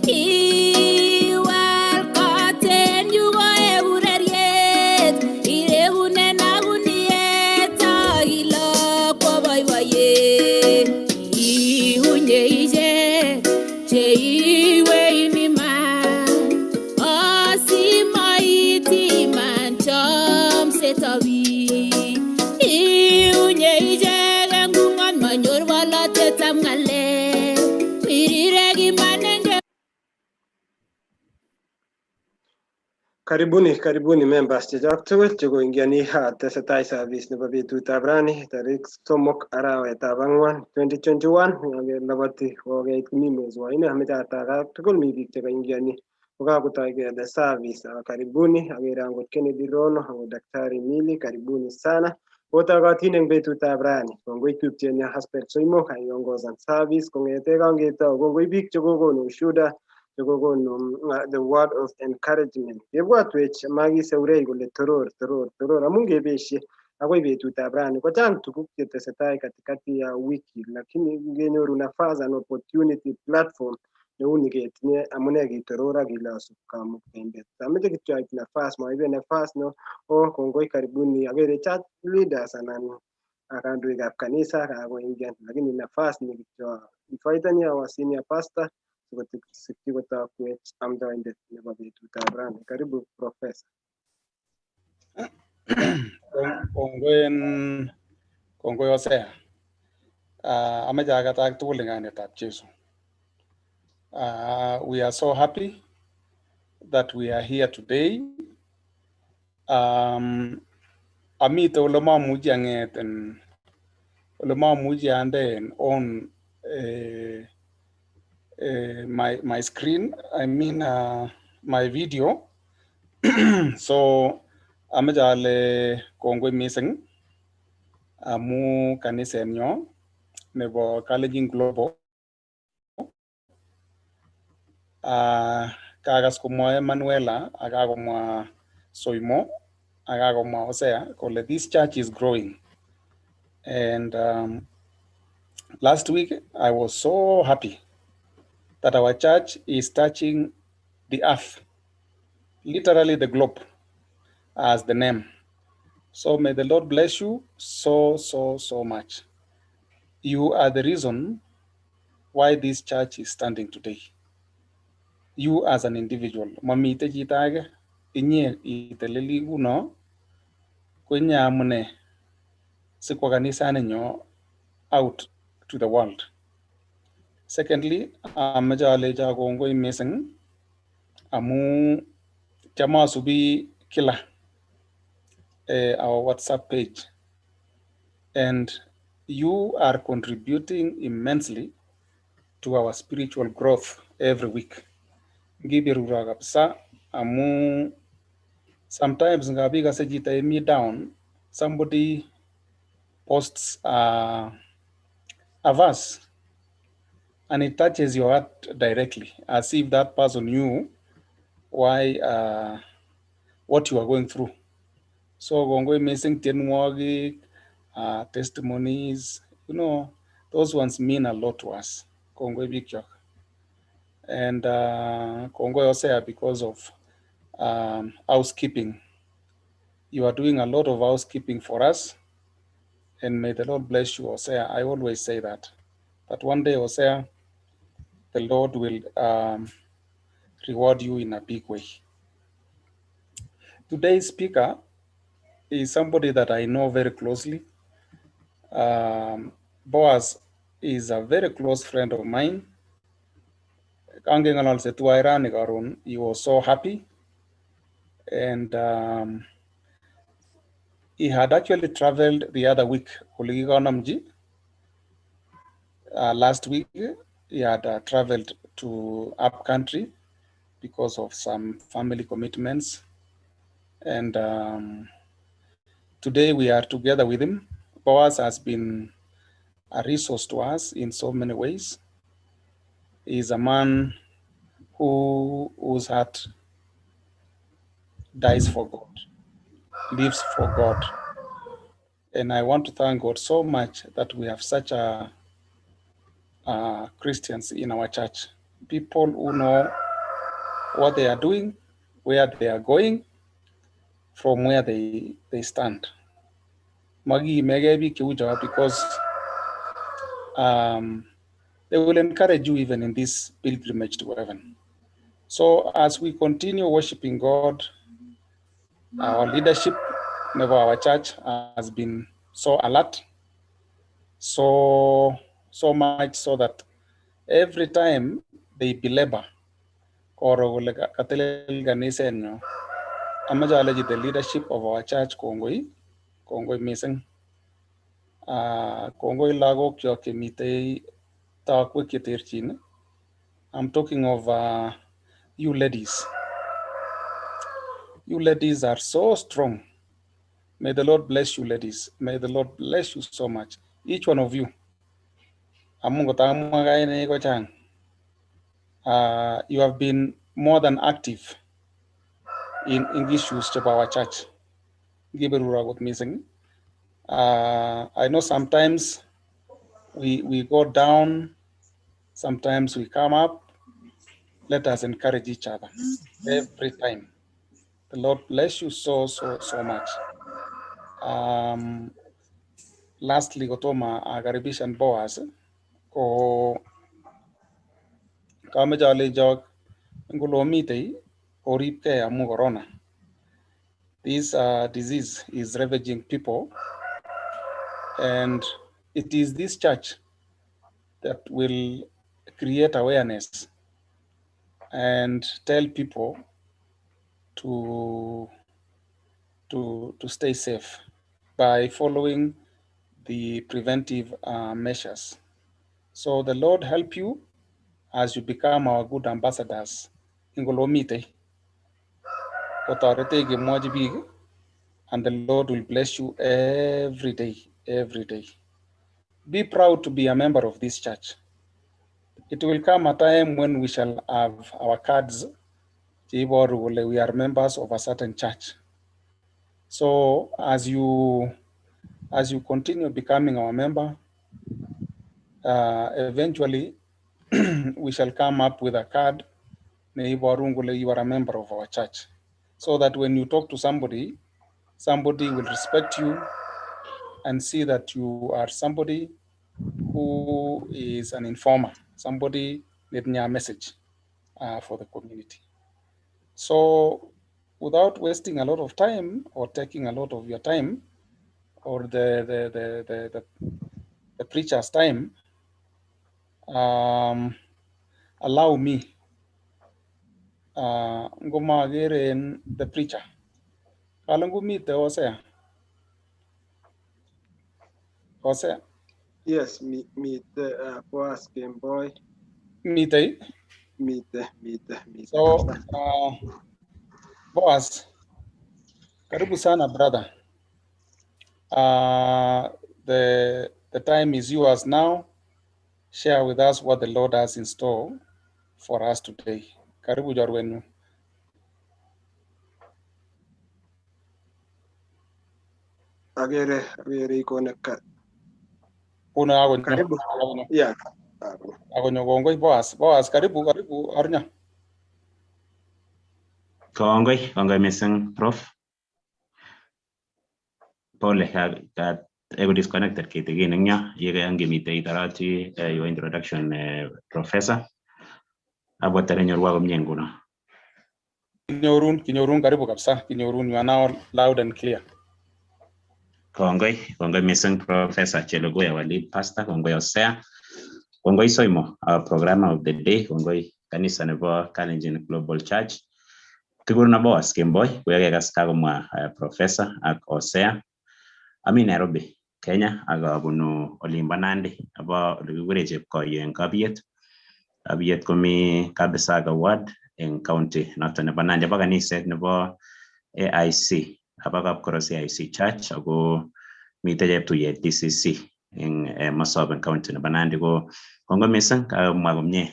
Kiwal koten yu koek ureriet, irekunen aguniet ak ilokwo boiboiyet. Iunye ichek che iywei iman, asimoit iman chomsetab biik. Iunye ichek eng ung'ot manyor bolotetab ng'alek. Wirirek iman eng Karibuni, karibuni members chechok tugul chekoingiani tesetai service nebo betutab rani tarik 3 arawetab ang'wan 2021 loboti kokeit kimi mwezi wa nne. Ameche atagak tugul mi biik chekaingiani kokakotoi kele service. Karibuni, akere angot Kennedy Rono akot Daktari Mili, karibuni sana. Otokotin eng betutab rani. Kongoi tupchenyo Hasbel Soimo kaiongosan service kong'ete kangetou. Kongoi biik chekokonu ushuda chekokonu the word of encouragement. Kebwatwech makiseurei kole toror toror toror amun kebeshe akoi betutab rani. Kochang tuguk chetesetai katikati ya wiki, lakini ngenyoru nafas and opportunity platform neu ni ketinye amune kitoror ak kilosu Kamuktaindet. Ameche kityo aib nafas, maibe nafas no o kongoi karibuni akere church leaders anan kandoikab kanisa kakoingian, lakini nafas ni kityo ifaitani our senior pastor sikosikyi kotokwech amdoindet nebo betutab rani. Karibu professor. Kongoi en kongoi Hosea. Ameche akatak tugul eng kainetab Jesu. We are so happy that we are here today. Amite ole mamuchi ang'et en ole mamuchi ande en on my screen, I mean my video. So ameche ale kongoi mising amu kanisenyo nebo Kalenjin Global. Kakas komwae Manuela ak kakomwa Soimo ak kakomwa Hosea kole this church is growing. And last week I was so happy that our church is touching the earth, literally the globe as the name. So may the Lord bless you so, so, so much. You are the reason why this church is standing today. You as an individual, mamite chito age, inye iteleli kuno, ko inye amune sikwo kanisaninyo out to the world. Secondly, ameche alecho kongoi mising amu cham asubi kila our WhatsApp page, and you are contributing immensely to our spiritual growth every week. Ngiberura kabisa amu sometimes ngapi kase chito imi down, somebody posts a verse and it touches your heart directly, as if that person knew why what you are going through. So kongoi missing tienwogik, testimonies, you know, those ones mean a lot to us. Kongoi bikyok. And kongoi Hosea because of housekeeping. You are doing a lot of housekeeping for us, and may the Lord bless you, Hosea. I always say that. That one day, Hosea, the Lord will reward you in a big way. Today's speaker is somebody that I know very closely. Boaz is a very close friend of mine. Kangengalalse tuwai rani karon, he was so happy. And he had actually traveled the other week, Olikikonamji. Last week, he had traveled to upcountry because of some family commitments. And today we are together with him. Boaz has been a resource to us in so many ways. He is a man whose heart dies for God, lives for God. And I want to thank God so much that we have such a Christians in our church, people who know what they are doing, where they are going, from where they stand. Magiimegei biik cheu cho because they will encourage you even in this pilgrimage to heaven. So as we continue worshiping God, our leadership, never our church, has been so alert, so much so that every time they belabor koro kole katelel kanisenyo, amache alechi the leadership of our church kongoi, kongoi mising. Kongoi lagok kyok chemitei takwek cheterchin. I'm talking of you ladies. You ladies are so strong. May the Lord bless you, ladies. May the Lord bless you so much. Each one of you. Amu ngotamwa kainaik ko chang. You have been more than active in issues chebo our church. Ngiberuro kot mising. I know sometimes we go down, sometimes we come up. Let us encourage each other every time. The Lord bless you so, so, so much. Lastly, kotomo akaribishan Boaz, ko kameche alechok ngolomitei oripkei amu corona. This disease is ravaging people, and it is this church that will create awareness and tell people to stay safe by following the preventive measures. So the Lord help you as you become our good ambassadors. Ingolomitei kotoretech kemwochi biik, and the Lord will bless you every day, every day. Be proud to be a member of this church. It will come a time when we shall have our cards cheiboru kole we are members of a certain church. So as you continue becoming our member, eventually we shall come up with a card neiboru kole you are a member of our church. So that when you talk to somebody, somebody will respect you and see that you are somebody who is an informer, somebody needing a message for the community. So without wasting a lot of time or taking a lot of your time or the preacher's time, allow me, ngomakere en the preacher. Kale ngumite Hosea. Hosea. Yes, mite Boaz Kemboi. Mitei. Mite, mite, mite. So, Boaz, karibu sana, brother. The time is yours now. Share with us what the Lord has in store for us today. Karibu, chorwenyu. Akere ikone ka. Uno akonyo. Karibu. Akonyo. Yeah. Akonyo, kongoi Boaz. Boaz, karibu, karibu Arnya. Kongoi, kongoi mising, Prof. Pole ka ego disconnected kitikin eng yo ye angemite itoroti your introduction, Professor. Abwati ale nyorwa komie nguno. Kinyorun, kinyorun, karibu kabisa. Kinyorun, you are now loud and clear. Kongoi, kongoi mising, Professor Chelugui, our lead pastor, kongoi Hosea, kongoi Soimo, our programmer of the day, kongoi kanisa nebo Kalenjin Global Church. Kikurono Boaz Kemboi, koyakekas kakomwa Professor ak Hosea. Ami Nairobi, Kenya, ak abunu olimbo Nandi, abo ole kikure Chepkoiyo eng Kabiet. Kabiet komi Kabisaga Ward eng county noto nebo Nandi, abo kaniset nebo AIC, abo Kapkoros AIC Church, ako mitei cheptuyet DCC eng Mosop eng county nebo Nandi. Ko kongoi mising, kamwa komie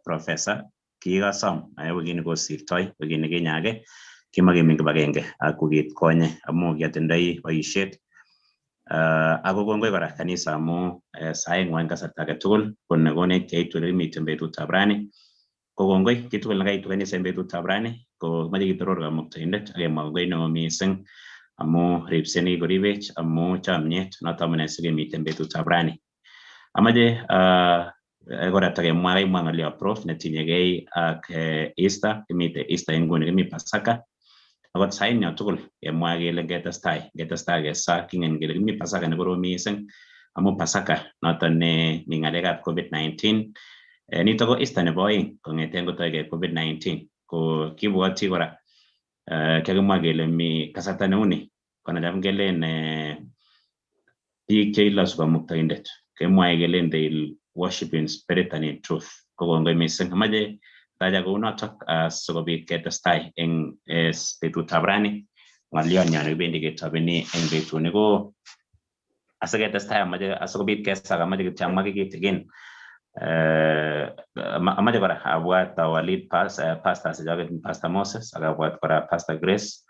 professor. Kikasom wikini kosirtoi, wikini kinye ake kimakemi kibagenge ak wikit konye amu kiatindoi boisiet. Ako kongoi kora kanisa amu saeng'wa eng kasarta age tugul ko nekonech keitu ole kimiten betutab rani. Ko kongoi chitugul nekaitu kanisa eng betutab rani, ko moche kitoror Kamuktaindet ak kemwa kongoi neo mising amu ripset nekikoribech, amu chomyet noto amune sikemiten betutab rani. Amache kora takemwa, kaimwa ng'olyo prof netinyegei ak Easter. Kimite Easter inguni, kimi Pasaka. Akot sainyo tugul kemwa kele ngetestai kesa, kingen kele kimi Pasaka nekorom mising amu Pasaka noton ne mi ng'alekab COVID-19. Nito ko Easter nebo oeng kong'eten kotoige COVID-19. Ko kibwoti kora kakimwa kele mi kasarta neuni konacham kelen biik cheilosu Kamuktaindet kemwoe kelen they'll worship in spirit and in truth. Ko kongoi mising, amache taja kounotok sikobit ketestai eng betutab rani ng'olyonyo nekibendi ketobeni eng betuni. Ko asiketestai, amache asikobit kesak, amache kityo amwa kiy kitikin. Amache kora abwat our lead pastors chechoket, Pastor Moses, ak abwat kora Pastor Grace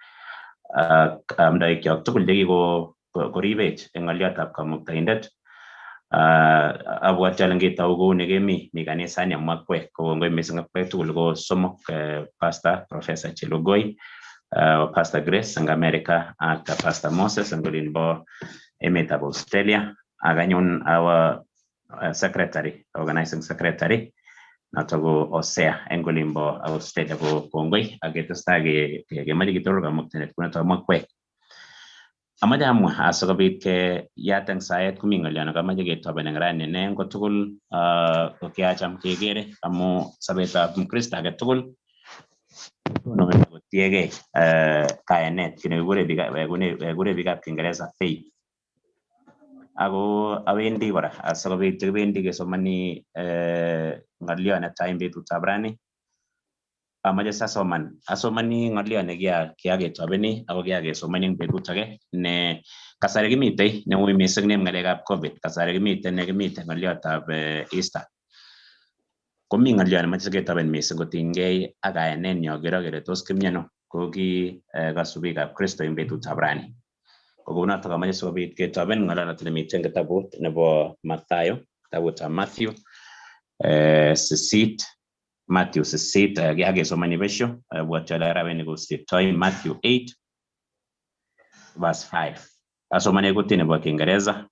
ak amdoikyok tugul chekiko koribech eng ng'olyotab Kamuktaindet. Abwati ale ngetou kouni kemi mi kanisani amu akwek. Ko kongoi mising akwek tugul ko somok, Pastor Professor Chelugoi, Pastor Grace eng America ak Pastor Moses eng olinbo emetab Australia, ak anyun our secretary, organizing secretary, noto ko Osea eng olinbo Australia. Ko kongoi ak ketestai kemoche kitoror Kamuktaindet kunoto amu akwek. Amache amwa asikobit keyat eng saet, komi ng'olyo nekamoche ketoben eng rani ne eng kotugul ko kiacham kekere amu sobetab mkristo age tugul kotononi kotiegei kayanet, kit nekikure biikab Kiingereza faith. Ako awendi kora asikobit chekibendi kesomoni ng'olyo netai eng betutab rani, amache sasoman, asomani ng'olyo ne kiaketobeni ako kiakesomani eng betut age ne kasari kimitei neui mising nem ng'alekab COVID, kasari kimiten ne kimiten ng'olyotab Easter, komi ng'olyo nemoche siketoben mising kotinygei ak kayanenyo kero kele tos kimiano ko ki kasubikab Kristo eng betutab rani. Ko kounotok amache sikobit ketoben ng'olyonoto nemiten kitabut nebo Mathayo, kitabutab Matthew 8, Matthew 8. Kiakesomani besho, abwati ale arawet nekosirtoi, Matthew 8 verse 5. Asomani kutit nebo Kiingereza.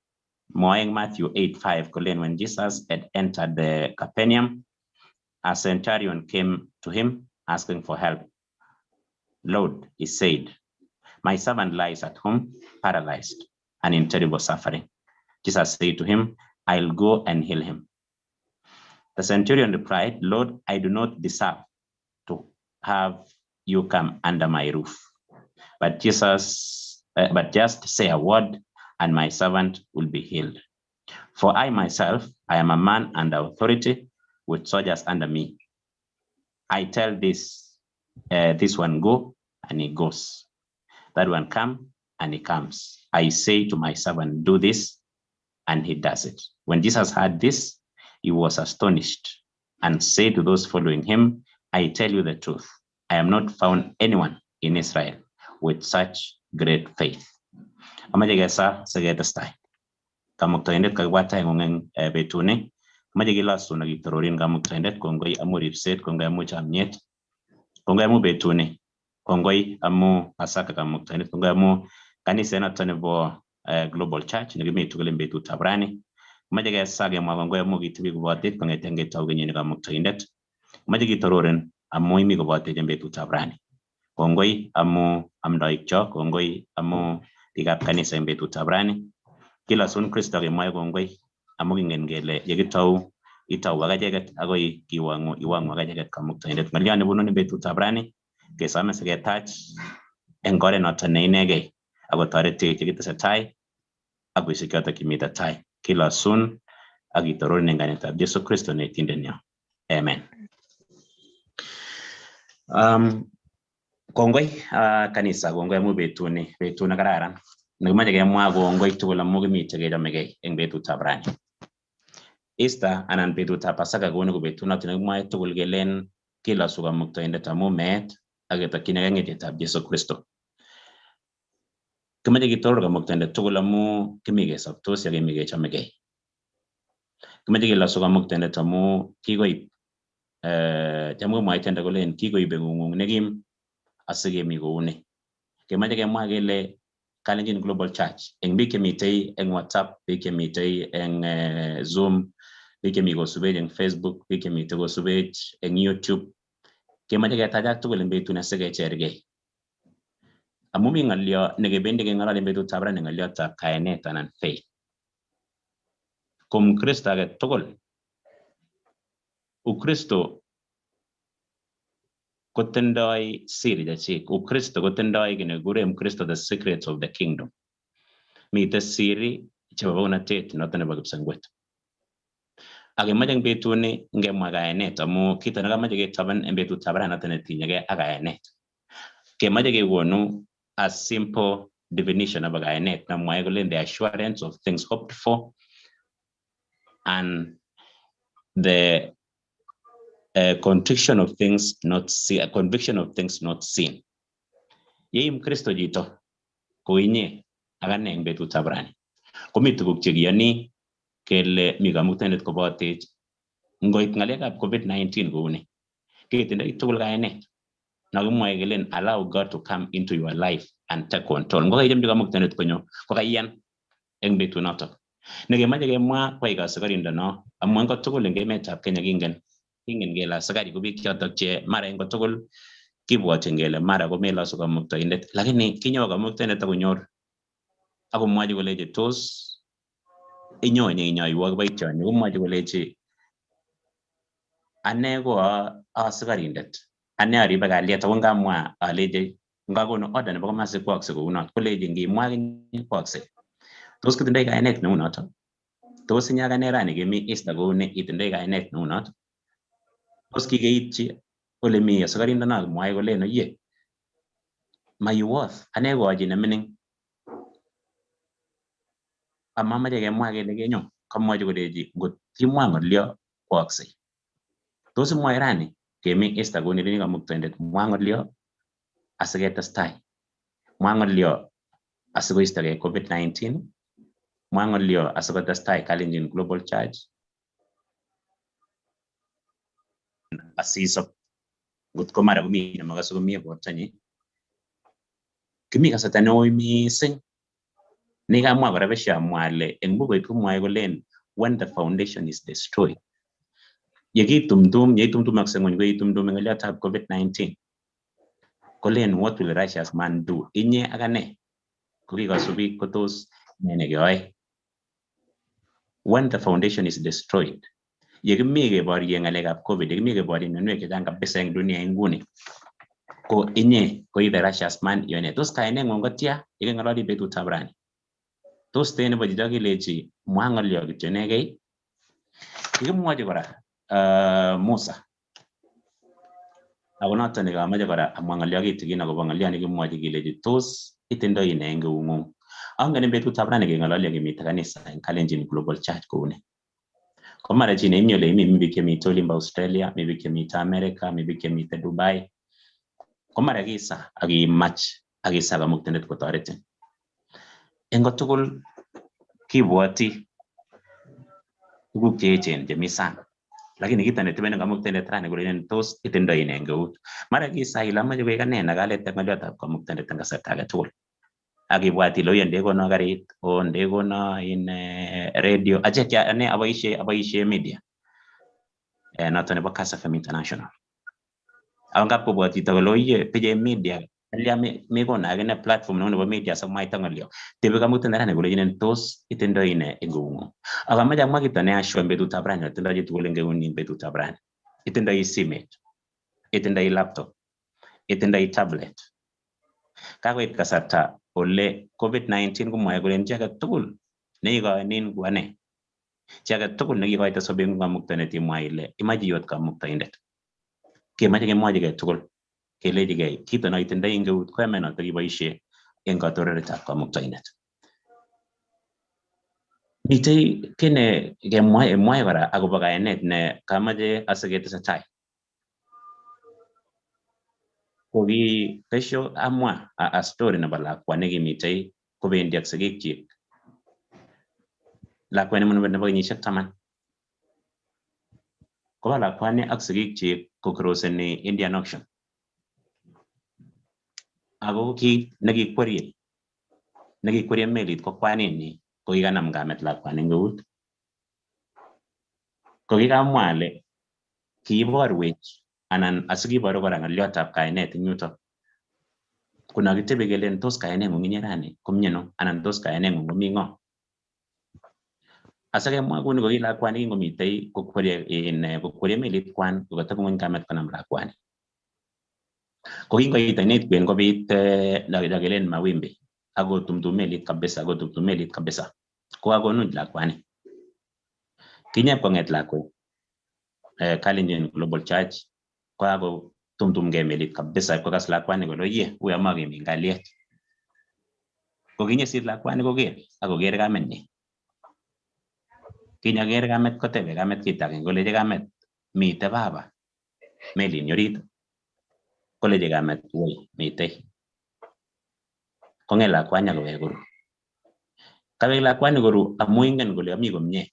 Mwoe eng Matthew 8:5 kolen, when Jesus had entered the Capernaum, a centurion came to him asking for help. "Lord," he said, "my servant lies at home, paralyzed and in terrible suffering." Jesus said to him, "I'll go and heal him." The centurion replied, "Lord, I do not deserve to have you come under my roof. But just say a word and my servant will be healed. For I myself, I am a man under authority with soldiers under me. I tell this one, 'Go,' and he goes. That one, 'Come,' and he comes. I say to my servant, 'Do this,' and he does it." When Jesus heard this, he was astonished and said to those following him, "I tell you the truth, I have not found anyone in Israel with such great faith." Amache kesa siketestai. Kamuktaindet, kakibwat taing'ung eng betuni. Amache kilosun ak kitororin Kamuktaindet. Kongoi amu ripset, kongoi amu chomyet, kongoi amu betuni, kongoi amu Pasaka Kamuktaindet, kongoi amu kaniset noto nebo Global Church nekimi tugul eng betutab rani. Mache kesa kemwa kongoi amu kitebi kobotech kong'eten ketou kenyini Kamuktaindet. Mache kitororin amu imi kobotech eng betutab rani. Kongoi amu amdoikchok, kongoi amu biikab kanisa eng betutab rani. Kilosun Kristo kemwoe kongoi amu kingen kele yekitou itou ak acheket akoi kiwong'u iwong'u ak acheket Kamuktaindet. Ng'olyo nebunu eng betutab rani kesome siketach eng oret noto ne inegei ako toretech yekitesetai ak betusiek chotok chemiten tai. Kilosun ak kitororin eng kainetab Jesu Kristo neitindenyo. Amen. Kongoi kanisa, kongoi amu betuni, betut nekararan. Nekimache kemwa kongoi tugul amu kimite kechomegei eng betutab rani. Easter anan betutab Pasaka kouni ko betut noto nekimwoe tugul kelen kilosu Kamuktaindet amu meet ak ketokchinigei ng'etietab Jesu Kristo. Kimoche kitoror Kamuktaindet tugul amu kimi kesobtosi ak kemi kechomegei. Kimoche kilosu Kamuktaindet amu kikoib cham komwoe tiendo kolen kikoib ng'ung nekim asikemi kouni. Kemoche kemwa kele Kalenjin Global Church eng biik chemitei eng WhatsApp, biik chemitei eng Zoom, biik chemi kosubech eng Facebook, biik chemitei kosubech eng YouTube. Kemoche ketachak tugul eng betut asikechergei. Amu mi ng'olyo nekebendi keng'ololi eng betutab ra ni ng'olyotab kayanet anan faith. Ko Mkristo age tugul, Ukristo kotindoi siri chechik. Ukristo kotindoi kiy nekikure Mkristo the secrets of the kingdom. Mitei siri chebo bounatet noto nebo kipsengwet. Ak kemoche eng betuni ngemwa kayanet amu kito nekamoche ketoben eng betutab ra noto netinyegei ak kayanet. Kemoche kekonu a simple definition nebo kayanet nemwoe kolen the assurance of things hoped for and the conviction of things not seen, conviction of things not seen. Yei Mkristo chito ko inye ak ane eng betutab rani. Komi tuguk chekiyoni kele mi Kamuktaindet kobotech ngoit ng'alekab COVID-19 kouni. Ketindoi tugul kayanet. Nakimwoe kelen allow God to come into your life and take control. Ngokaichomchi Kamuktaindet konyo kokaiyan eng betunotok. Nekemoche kemwa kwai asikarindono amu eng kotugul eng emetab Kenya kingen kele asikari ko biik chotok che mara eng kotugul kibwotyin kele mara komelosu Kamuktaindet lakini kinyo Kamuktaindet akonyor akomwochi kolechi tos inyo nyeinyoiwo kiboitioni komwochi kolechi ane ko asikarindet ane aribe kalyet ako ngamwa alechi ngakonu order nebo komasi kwokse kounot kolechi ngimwa kinye kwokse. Tos kitindoi kayanet neu noto? Tos inye ak ane rani kemi Easter kouni itindoi kayanet neu noto? Tos kikeityi ole mi asikarindono mwae kolen oye maiwoth ane ko achi nemining amamoche kemwa kele kenyo kamwochi kolechi ngot imwa ng'olyo kwooksei. Tos imwoe rani kemi Easter kouni leni Kamuktaindet mwa ng'olyo asiketestai, mwa ng'olyo asikoistogei COVID-19, mwa ng'olyo asikotestai Kalenjin Global Church asisob ngot ko mara komi nemakase komie bortonyi. Kimi kasarta neui mising nekamwa kora besho amwa ale eng bukuit komwoe kolen when the foundation is destroyed. Yekitumtum, yeitumtumakse ng'wony ko itumtum eng ng'olyotab COVID-19. Kolen what will righteous man do? Inye ak ane ko kikosubik kotos ne nekeyoe. When the foundation is destroyed, yekimi keborye ng'alekab COVID, yekimi keborye mionwek chechang kabisa eng dunia inguni, ko inye ko i the righteous man iyoe nee? Tos kayaneng'ung kotya yekeng'ololi betutab rani? Tos te nebo chito kilechi mwa ng'olyo kityo inegei? Kikimwochi kora Musa. Ako noto nekamoche kora amwa ng'olyo kitikin akobo ng'olyo nekimwochi kilechi tos itindoi nee eng eung'ung? Angen eng betutab rani keng'ololi kimite kanisa eng Kalenjin Global Church kouni. Ko mara chi neimi ole imi, mi biik chemite olimbo Australia, mi biik chemite America, mi biik chemite Dubai. Ko mara kisa ak imach ak isa Kamuktaindet kotoretin. Eng kotugul kibwoti tuguk cheechen chemi sang. Lakini kito netebenen Kamuktaindet rani kolenen tos itindoi nee eng eut. Mara kisa ile amoche koek ane nekalete ng'olyotab Kamuktaindet eng kasarta age tugul. Ak ibwat ile oye ndekono karit, o ndekono in radio, achek ane aboishe media. Noto nebo Kass FM International. Ako ngap kobwat chito kole oye pichei media, alya mekono akine platform neu nebo media asikomwaita ng'olyo. Tebe Kamuktaindet rani kolechinin tos itindoi nee eng eung'ung. Ak amache amwa kito ne ashua eng betutab rani netindoi chitugul eng eunyi eng betutab rani. Itindoi simet, itindoi laptop, itindoi tablet. Kakoit kasarta ole COVID-19 komwoe kolen chi age tugul neikoinin ku ane, chi age tugul nekikoite sobeng'ung Kamuktaindet imwa ile imoche iwet Kamuktaindet. Kemoche kemwochigei tugul kelechigei kito noitindoi eng eut koyame notok iboishe eng katoreretab Kamuktaindet. Mitei kiy ne kemwae mwae kora akobo kayanet ne kamache asiketesetai. Koki kesho amwa a story nebo lakwa nekimitei kobendi ak sigikchik. Lakwet nebo kenyisiek 10. Koba lakwani ak sigikchik kokroseni Indian Ocean. Ako kiit nekikwerie melit ko kwaninyi kokikanam kamet lakwani eng eut. Kokikamwa ale kiiborwech anan asikiboru kora ng'olyotab kainet eng yutok. Kono kitebi kelen tos kayaneng'ung inye rani komiano anan tos kayaneng'ung komi ng'o. Asikemwa kouni ko ki lakwani kingomitei kokwerie melit kwan kokateb ng'weny kamet konam lakwani. Ko kingoit ainet kwen kobit lakelen mawimbi akotumtum melit kabisa kotumtum melit kabisa. Kokakonuch lakwani. Kinyep kong'et lakwet Kalenjin Global Church kokakotumtumgei melit kabisa kokas lakwani kole oye uyo makemi eng kalyet. Kokinyesit lakwani koker akoker kamenyi. Kinyoker kamet kotebe kamet kit agenge kolechi kamet mite baba melini orit kolechi kamet woi mitei. Kong'et lakwani akowek koru. Kawek lakwani koru amu ingen kole ami komie.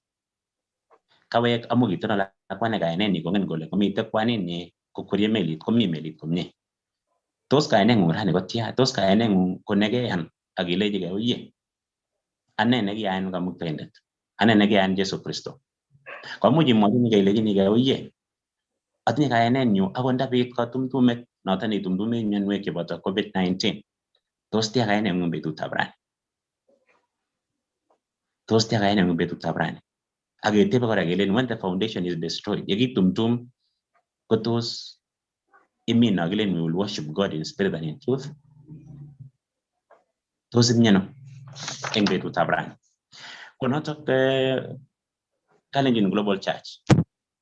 Kawek amu kitono lakwani kayanenyi kongen kole komite kwaninyi kokwerie melit komi melit komie. Tos kayaneng'ung rani kotia, tos kayaneng'ung ko nekeyan ak ilechigei oye. Ane nekiayan Kamuktaindet. Ane nekiayan Jesu Kristo. Komuch imwochinigei ilechinigei oye. Atinye kayanenyu akot ndabit katumtumet noto neitumtume mionwek cheboto COVID-19. Tos tia kayaneng'ung betutab rani. Tos tia kayaneng'ung betutab rani. Aketebe kora kelen when the foundation is destroyed, yekitumtum ko tos imi no kilen we will worship God in spirit and in truth. Tos imiano eng betutab rani. Ko notok Kalenjin Global Church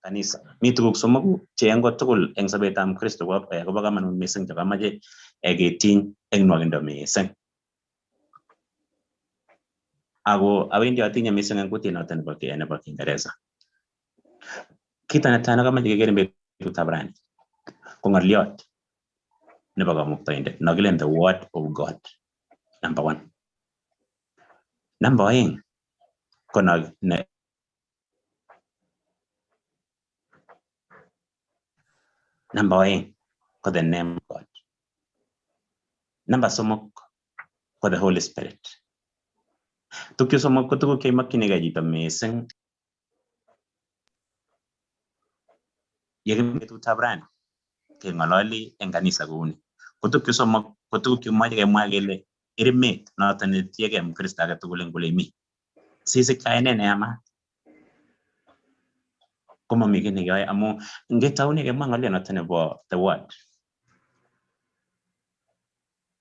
kanisa. Mi tuguk somoku che eng kotugul eng sobetab Mkristo kobo kamanut mising chekamache ketiny eng nwakindo mising. Ako awendi atinye mising eng kutit noto nebo Kiingereza. Kito netai nekamache keker eng betutab rani ko ng'oliot nebo Kamuktaindet nokilen the word of God number 1. Number 2 ko number 2 ko the name of God. Number 3 ko the Holy Spirit. Tukchu somok ko tukuk cheimokchinigei chito mising yekimi betutab rani keng'ololi eng kanisa kouni. Ko tukchu somok ko tukuk chemoche kemwa kele irimet noto netiegei Mkristo age tugul eng ole imi. Sisich kayanet neyamat. Komomi kiy nekeyoe amu ngetoune kemwa ng'oliot noto nebo the word.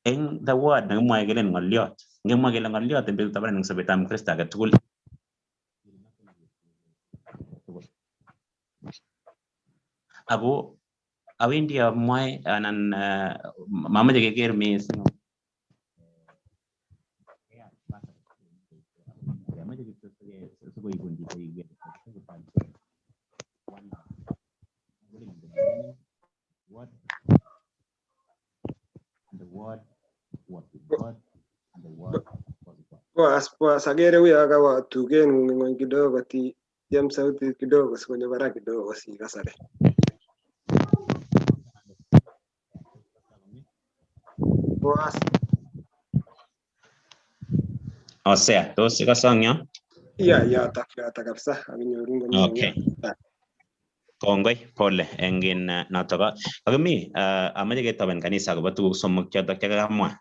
Eng the word nekimwoe kelen ng'oliot. Ngemwa kele ng'oliot eng betutab rani eng sobetab Mkristo age tugul. Ako awendi amwae anan mamoche keker mising. Amache kityo sikoibun chito iker. And the word was with God, and the word was God. Boas, akere uyo kawo tugen ng'weny kidogo ti tiem sautit kidogo sikonyo barak kidogo sikasare. Boas. Osea, tos ikasong yo? Ya, yotok kabisa akinyorun komie. Okay. Kongoi, pole eng in notok. Kakimi amache ketoben kanisa akobo tuguk somok chotok chekakamwa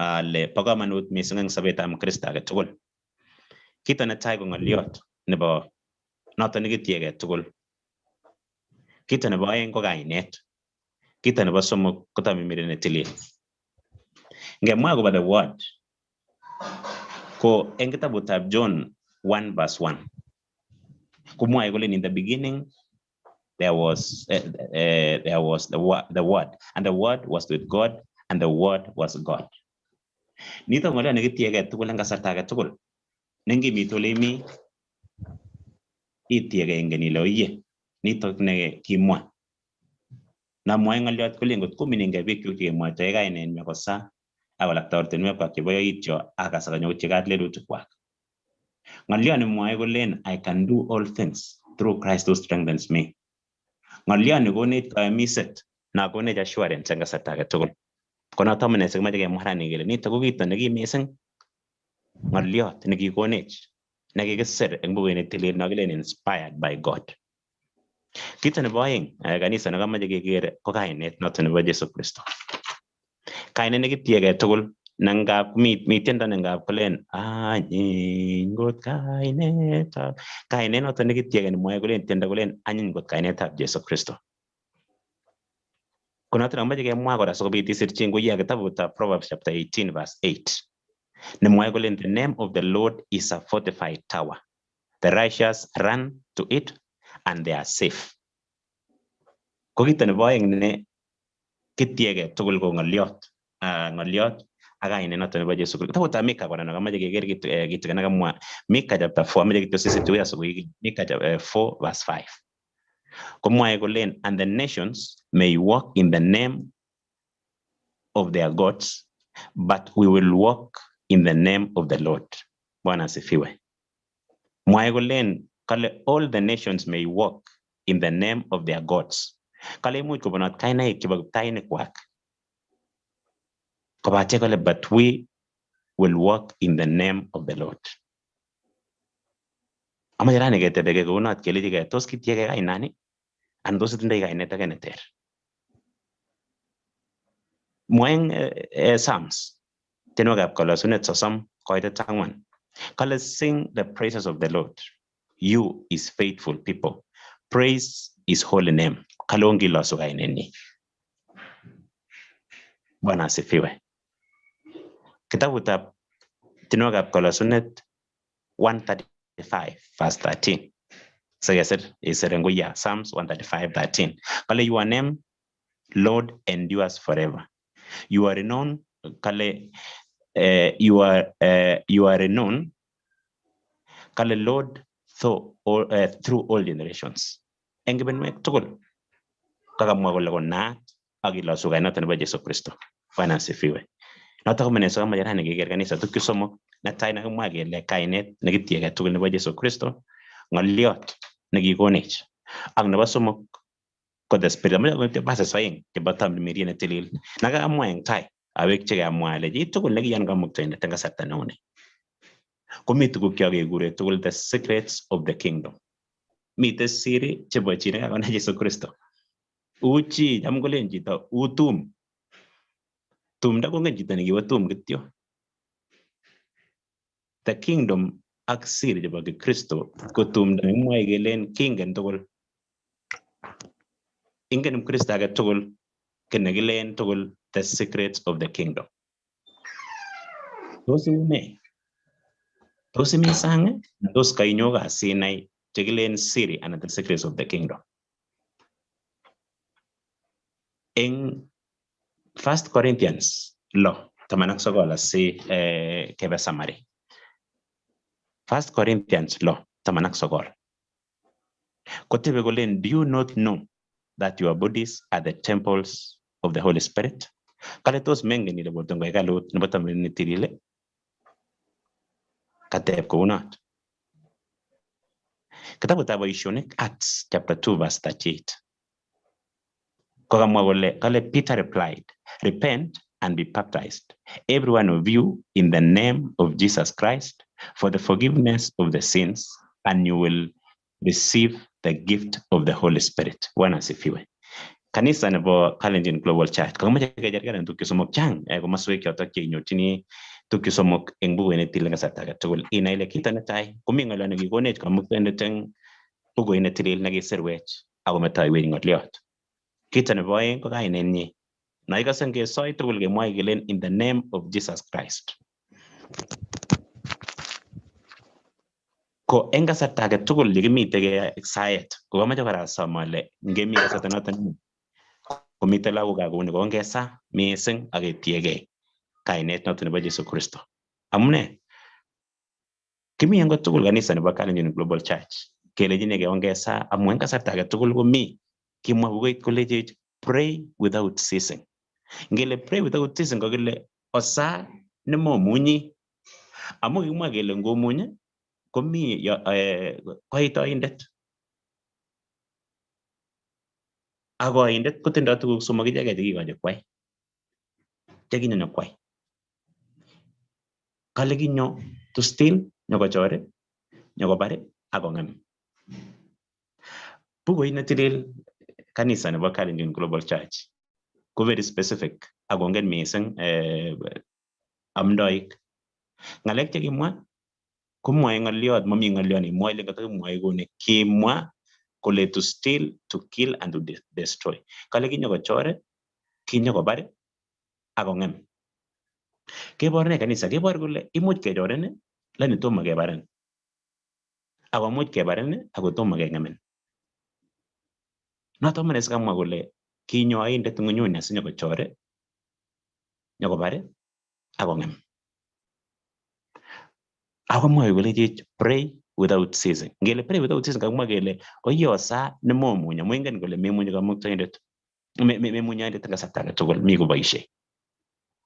ale bo kamanut mising eng sobetab Mkristo age tugul. Kito netai ko ng'oliot nebo noto nekitiegei tugul. Kito nebo aeng ko kainet. Kito nebo somok ko tamimiret netilil. Ngemwa akobo the word ko eng kitabutab John 1 verse 1 komwae kole in the beginning there was the word, and the word was with God, and the word was God. Nito ng'oliot nekitiegei tugul eng kasarta age tugul. Nengimite ole imi itiegei ingen ile oiye nitok ne kimwa. Namwoe ng'oliot kolen ngot kominingei biikchuk chekemwoitoe kainenyu kosa akolakta ortinwekwak chebo yoityo akas akanyoutyi kat lelutikwak. Ng'oliot nemwoe kolen I can do all things through Christ who strengthens me. Ng'oliot nekonech kayamiset nakonech assurance eng kasarta age tugul. Ko noto amune sikimoche kemwa rani kele nitok ko kito nekim mising ng'oliot nekikonech nekikisir eng bukuit netilil nokilen inspired by God. Kito nebo oeng kanisa nekamoche keker ko kainet noto nebo Jesu Kristo. Kainet nekitiegei tugul nengap mi tiendo nengap kolen anyiny kot kainetab kainet noto nekitiegei nemwoe kolen tiendo kolen anyiny kot kainetab Jesu Kristo. Ko noto nekamoche kemwa kora sikobit isirchi eng kitabutab Proverbs chapter 18 verse 8 nemwoe kolen the name of the Lord is a fortified tower. The righteous run to it and they are safe. Ko kito nebo oeng ne kitiegei tugul ko ng'oliot, ng'oliot ak kainet noto nebo Jesu Kristo. Kitabutab Mika kora nekamoche keker kitikin nekamwa Mika chapter 4 amoche kityo sisirchi uya sikoik Mika 4 verse 5. Komwoe kolen and the nations may walk in the name of their gods but we will walk in the name of the Lord. Bwana asifiwe. Mwae kolen kale all the nations may walk in the name of their gods. Kale imuch kobunot kainaik chebo kiptainikwak. Kobate kole but we will walk in the name of the Lord. Amache rani ketebeke kounot kelechigei tos kitiegei kainani anan tos itindoi kainet age neter. Mwae eng Psalms tienwokikab kalosunet 54. Kale sing the praises of the Lord. You is faithful people. Praise his holy name. Kale ongilosu kainenyi. Bwana asifiwe. Kitabutab tienwokikab kalosunet 135 verse 13. Sikesir isir eng uya Psalms 135 13. Kale your name Lord endures forever. You are renowned kale you are renowned kale Lord through all generations. Eng kebenwek tugul kakamwa kole konaat ak ilosu kainet nebo Jesu Kristo. Bwana asifiwe. Notok amune sikomoche rani keker kanisa tukchu somok. Netai nekimwa kele kainet nekitiegei tugul nebo Jesu Kristo, ng'oliot nekikonech ak nebo somok ko the spirit. Amoche koityo verses oeng chebo Tamirmiriet netilil nakakamwa eng tai awekchigei amwa ale chitugul nekiyan Kamuktaindet eng kasarta neuni komi tuguk chekekure tugul the secrets of the kingdom. Mitei siri chebo chi nekakonai Jesu Kristo. U chi cham kolen chito u tum. Tumdo kongen chito nekiwo tum kityo. The kingdom ak siri chebo Kikristo ko tumdo nekimwoe kelen kingen tugul. Ingen Mkristo age tugul kiy nekilen tugul the secrets of the kingdom. Tos iu ne? Tos imi sang? Tos kainyo kaa sinai chekilen siri anan the secrets of the kingdom. Eng 1 Corinthians 6:19 asi kebe summary. 1 Corinthians 6:19. Kotebe kolen, do you not know that your bodies are the temples of the Holy Spirit? Kale tos mengen ile borto ngo hekalut nebo Tamirmiriet netilil? Kateb kounot. Kitabutab Boisionik Acts chapter 2 verse 38. Kokamwa kole kale Peter replied, repent and be baptized, every one of you, in the name of Jesus Christ, for the forgiveness of the sins, and you will receive the gift of the Holy Spirit. Bwana asifiwe. Kanisa nebo Kalenjin Global Church kokamoche kecherger en tukchu somok chang komoswek chotok cheinyorchini tukchu somok eng bukuit netilil eng kasarta age tugul. Inai ile kito netai komi ng'olyo nekikonech Kamuktaindet eng bukuit netilil nekisirwech akometoiwech ng'oliot. Kito nebo oeng ko kainenyi. Noikose ngesoi tugul kemwoe kelen in the name of Jesus Christ. Ko eng kasarta age tugul yekimite saet kokamoche kora asom ale ngemi kasarta noton komite lagokab kouni kongesa mising ak ketiegei kainet noton nebo Jesu Kristo. Amune? Kimi eng kotugul kanisa nebo Kalenjin Global Church. Kelechinigei ongesaa amu eng kasarta age tugul komi. Kimwa bukuit kolechech pray without ceasing. Ngele pray without ceasing kokile osaa nemomunyi. Amu kikimwa kele ngomuny komi koitoindet. Ak koindet kotindoi tuguk somok ichegei chekikochi kwai. Chekinyo kwai. Kale kinyo to steal, nyokochor, nyokobar ak kong'em. Bukuit netilil kanisa nebo Kalenjin Global Church ko very specific ak kongen mising amdoik. Ng'alek chekimwa komwoe ng'oliot, mami ng'oliot nemwoe ile katakimwoe kouni. Kimwa kole to steal, to kill and to destroy. Kale kinyo kochor, kinyo kobar ak kong'em. Kebor ne kanisa? Kebor kole imuch kechorin lakini tomo kebarin. Ako much kebarin ako tomo keng'emin. Noto amune sikamwa kole kinyo oindet ng'unyuni asinyokochor, nyokobar ak kong'em. Ako mwoe kolechech pray without ceasing. Ngele pray without ceasing kakimwa kele oyosa nemomuny amu ingen kole memunyi kamuktaindet. Memunyi oindet eng kasarta age tugul mi koboisie.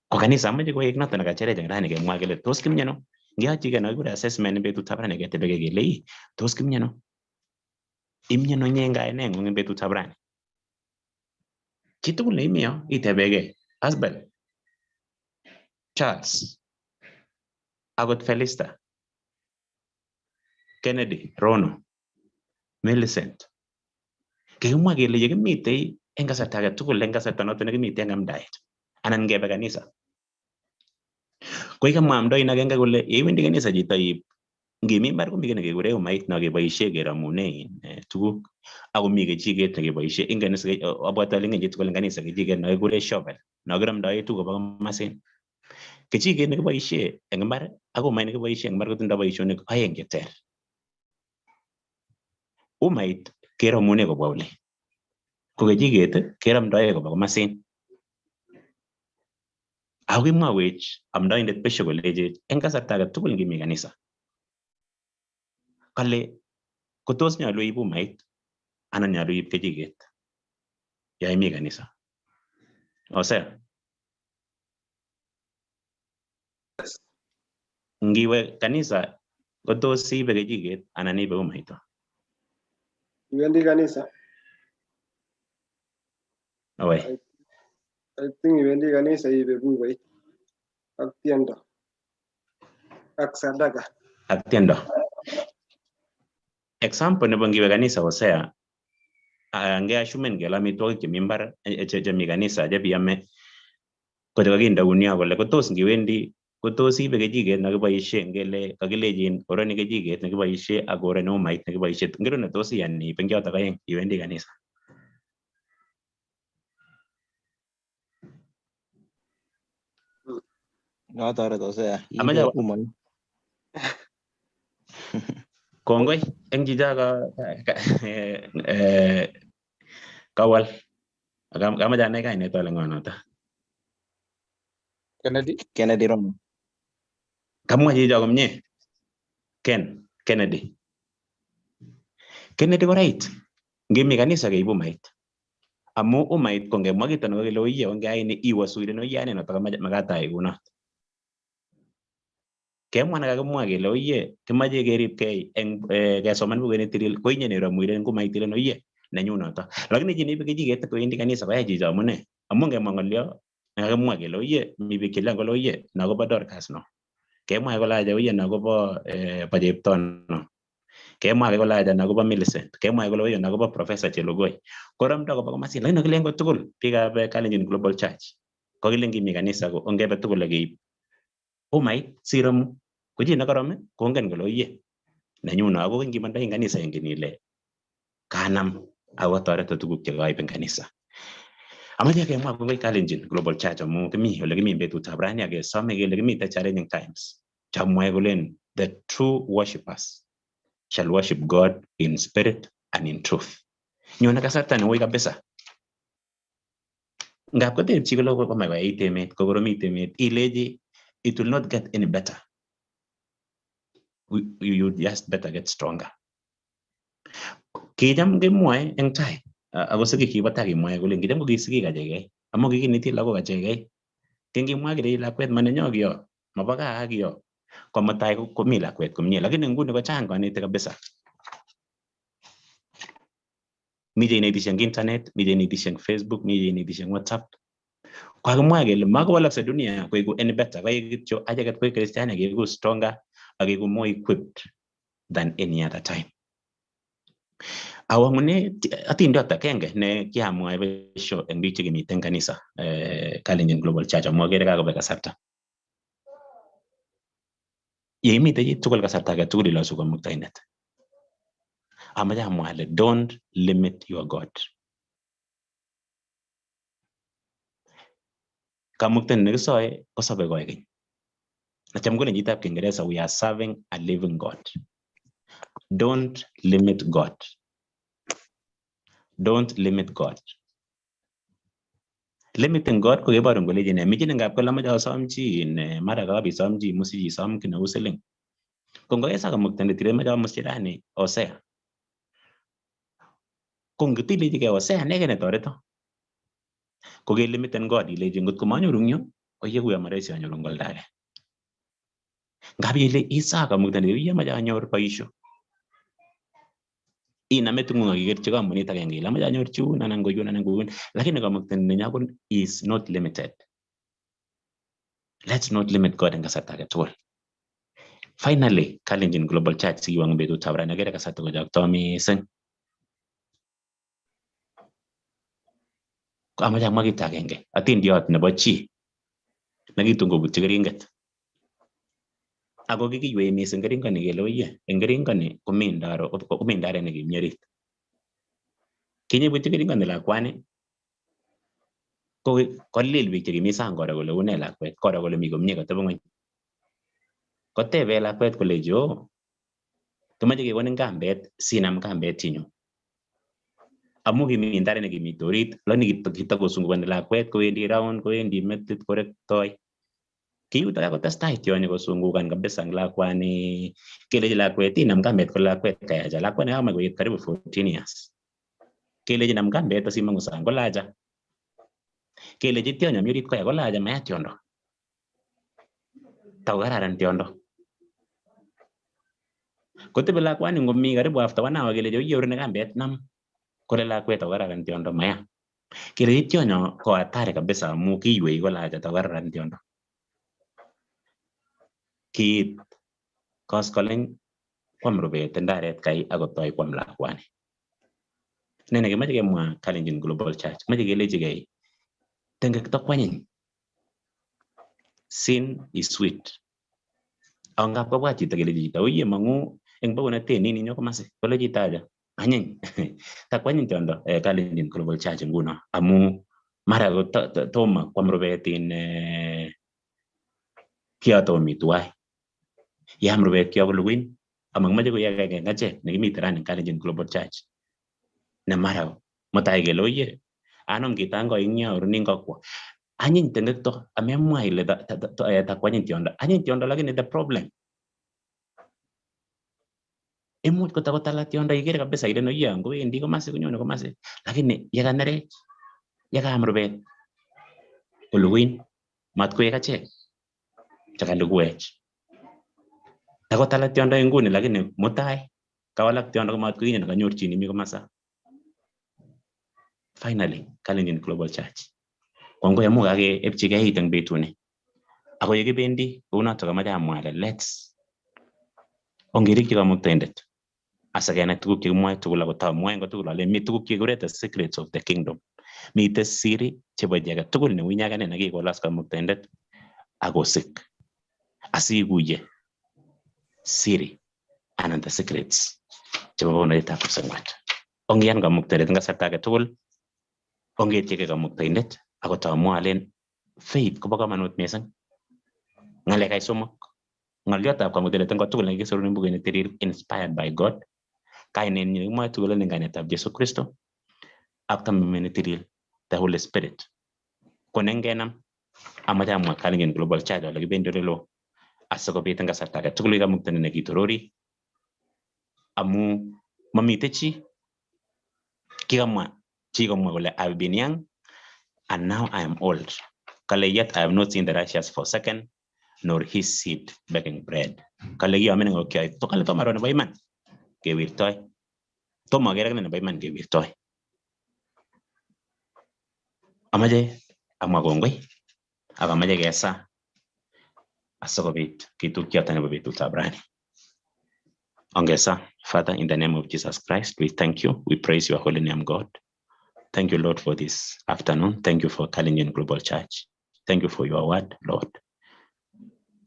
Ko kanisa amoche koek noto nekacherech eng rani kemwa kele tos kimiano? Ngeyochigei no kikure assessment eng betutab rani ketebekei kele ii tos kimiano? Imiano inye eng kaineng'ung eng betutab rani? Chitugul neimi yo itebekei husband, Charles, akot Felista, Kennedy, Rono, Millicent. Kikimwa kele yekimitei eng kasarta age tugul eng kasarta noto nekimite eng amdaet anan ngebe kanisa. Ko kikamwa amdoin agenge kole yeiwendi kanisa chito iib ngimi mbar komi kiy nekekure umait no keboishe keromune tuguk ako mi kechiket nekeboishe ingen abwati ale ingen chitugul eng kanisa kechiket no kikure shovel no kiromdoe tuguk koba komasin. Kechiket nekiboishe eng mbar ak umait nekiboishe eng mbar kotindoi boisionik oeng cheter. Umait keromune kobwa oli. Ko kechiket keromdoe koba komasin. Ako kimwawech amdoindet besho kolechech eng kasarta age tugul ngimi kanisa. Kale kotos nyolu iib umait anan nyolu iib kechiket ya imi kanisa. Hosea. Ngiwe kanisa kotos iibe kechiket anan iibe umait. Iwendi kanisa? Owe. I think iwendi kanisa iibe bukuit ak tiendo ak sadaka. Ak tiendo. Example nebo ngiwe kanisa Hosea, ngeassumen kele amitwogik chemi mbar chemi kanisa chebiame ko chekakinde unio kole kotos ngiwendi kotos iibe kechiket nekiboishe ngele kakilechin oroni kechiket nekiboishe ak oroni umait nekiboishe ngiro netos iyan iib eng chotok aeng iwendi kanisa. Notoret Hosea, iibe umait. Kongoi eng chicho kawal. Kamache anai kainet ale ng'o noto. Kennedy. Kennedy Rono. Kamwa chicho komie. Ken, Kennedy. Kennedy ko right. Ngimi kanisa keibu umait. Amu umait ko ngemwa kito nekakile oiye ongeaini iwe suilen oiye ane noto makat ayai kunot. Kemwa nekakimwa kele oiye kimoche keribkei eng kesoman bukuit netilil ko inye neromu ilen ngumait ilen oiye nenyu noto. Lakini chi neibe kechiket kowendi kanisa koyai chicho amune. Amu ngemwa ng'olio nekakimwa kele oiye mi biik chelen kole oiye no kobo Dorcas no. Kemwa kole acha oiye no kobo bo chepto no. Kemwa ake kole acha no kobo Millicent. Kemwa kole oiye no kobo Professor Chelugui. Koromdo koba komasin lakini kilen kotugul biikab Kalenjin Global Church. Kokilen kimi kanisa ko ongebe tugul ak keib umait siromu. Ko chi nekorom kongen kole oiye nenyu no ako ngimandoi eng kanisa ingen ile kanam ako toreto tuguk chekaib eng kanisa. Amache kemwa kongoi Kalenjin Global Church amu kimi ole kimi betutab rani ak kesome kele kimite challenging times. Chamwae kolen the true worshippers shall worship God in spirit and in truth. Nyone kasarta neui kabisa. Ngap koteb chi kole komach koyait emet, kokoromit emet, ilechi it will not get any better. You just better get stronger. Kicham kemwoe eng tai ako sigik kibo tai kemwoe kole kicham ko ki sigik achekei amu kikineti lagok achekei. Kingimwa kele lakwet manenyo kiyo, mobo gaa ak kiyo, ko mutai komi lakwet komie, lakini nguni kochang konetik kabisa. Mi cheinetishe eng internet, mi cheinetishe eng Facebook, mi cheinetishe eng WhatsApp. Kakimwa kele makowalakse dunia koeku any better, koek kityo acheket koek kristianik keeku stronger ak keeku more equipped than any other time. Awangune atindiot agenge ne kiamwa besho eng biik chekimiten kanisa Kalenjin Global Church amu akere kakobek kasarta. Yeimite chitugul kasarta age tugul ilosu kamuktaindet. Amache amwa ale don't limit your God. Kamuktaindet nekisoe kosobe koikeny. Nacham kole chitab Kiingereza we are serving a living God. Don't limit God. Don't limit God. Limiting God ko keborun kole ne michin ngap kole amache asom chi ne mara kakabit som chi musich isom kiy neu siling. Ko ngokesa kamuktaindet ile mache amuschi rani Hosea. Ko ngotilechigei Hosea inegei netoreto. Ko kelimiten God ilechi ngot ko manyoru eng yu koyeku ya marahisi anyoru eng oldo age. Ngap ile isaa kamuktaindet iye amache anyor boisio. Iname tuguk ak ikerchi kampunit agenge ile amache anyor chun anan ko yun anan ko yun, lakini kamuktaindet nenyo ko is not limited. Let's not limit God eng kasarta age tugul. Finally, Kalenjin Global Church sikiwang betutab rani akere kasarta kochokto mising. Amache amwa kit agenge, atindiot nebo chi nekitun kobutyi keringet. Ako kikiywei mising keringoni kele oye, eng keringoni komi ndaro, komi ndaret nekimi orit. Kinyebutyi keringoni lakwani, ko kolil biik chekimi sang koro kole une lakwet, koro kole mi komie kateb ng'weny. Kotebe lakwet kolechi oo, kimoche kekonin kambet sinam kambet inyu. Amu kimi ndaret nekimite orit, lakini kitokosungukoni lakwet kowendi round, kowendi metit korektoi. Kiyuto kakotestai tionyi kosungukan kabisa eng lakwani. Kelechi lakwet inam kambet kole lakwet kayacha. Lakwani kakamach koet karibu 14 years. Kelechi nam kambet asimong'u sang kolacha. Kelechi tionyo mi orit koya kolacha maya tiondo. Takokararan tiondo. Kotebi lakwani ngomi karibu after 1 hour kelechi oye urine kambet nam. Kole lakwet takokararan tiondo maya. Kelechi tionyo ko hatari kabisa amu kiywei kolacha takokararan tiondo. Kiit koskoleng kwam rubet ndaret kai akotoi kwam lakwani. Nene kimache kemwa Kalenjin Global Church, kimache kelechigei tengekto kwanyiny. Sin is sweet. Ako ngap kobwa chito kelechi chito oye mang'u eng bakonatet nini nyo komasi kole chito aja anyiny. Takwanyiny tiondo Kalenjin Global Church nguno amu mara ko tomo kwam rubet in kiyoto omi tuwai. Yam rubet kiyo kolukuin amakimache koi agenge eng achek nekimite rani eng Kalenjin Global Church. Ne mara mutai kele oye anom kitangoi eng yo runin kokwo. Anyiny tengekto amemwa ile takwanyiny tiondo. Anyiny tiondo lakini the problem. Imuch kotakotala tiondo ikere kabisa ile noiyo ngowendi komasi konyone komasi. Lakini yekanerech, yekaam rubet kolukuin matkoek achek chekalukuech. Takotala tiondo inguni lakini mutai kawalak tiondo komatkoinye nekanyor chi nemi komasa. Finally, Kalenjin Global Church. Kongoi amu kakeepchigei it eng betuni. Ako yekibendi kounotok amache amwa ale let's ongerikyi kamuktaindet asikenai tuguk chekimwoe tugul ako tamwoe eng kotugul ale mi tuguk chekikure the secrets of the kingdom. Mitei siri chebo chi age tugul neuny akine nekikolos kamuktaindet akosik asikuye siri anan the secrets chebo bonoetab kipsengwet. Ongiyan kamuktaindet eng kasarta age tugul, ongetyeke kamuktaindet ako tamwa alen faith kobo kamanut mising. Ng'alek ai somok. Ng'oliotab kamuktaindet eng kotugul nekikisirun eng bukuit netilil inspired by God. Kainenyi nekimwoe tugul eng kainetab Jesu Kristo ak tameme netilil the Holy Spirit. Ko nengenam amache amwa Kalenjin Global Church ale kibendi ole loo. Asikobit eng kasarta age tugul kikamukta nekitorori amu mamite chi kikamwa chi komwa kole I've been young and now I am old. Kale yet I have not seen the righteous forsaken nor his seed begging bread. Kale kiyomin ngokyai to kale tomo aro nebo iman kewirtoi. Tomo aker akine nebo iman kewirtoi. Amache amwa kongoi ak amache kesa asikobit kituk choto nebo betutab rani. Ongesa, Father, in the name of Jesus Christ, we thank you. We praise your holy name, God. Thank you, Lord, for this afternoon. Thank you for Kalenjin Global Church. Thank you for your word, Lord.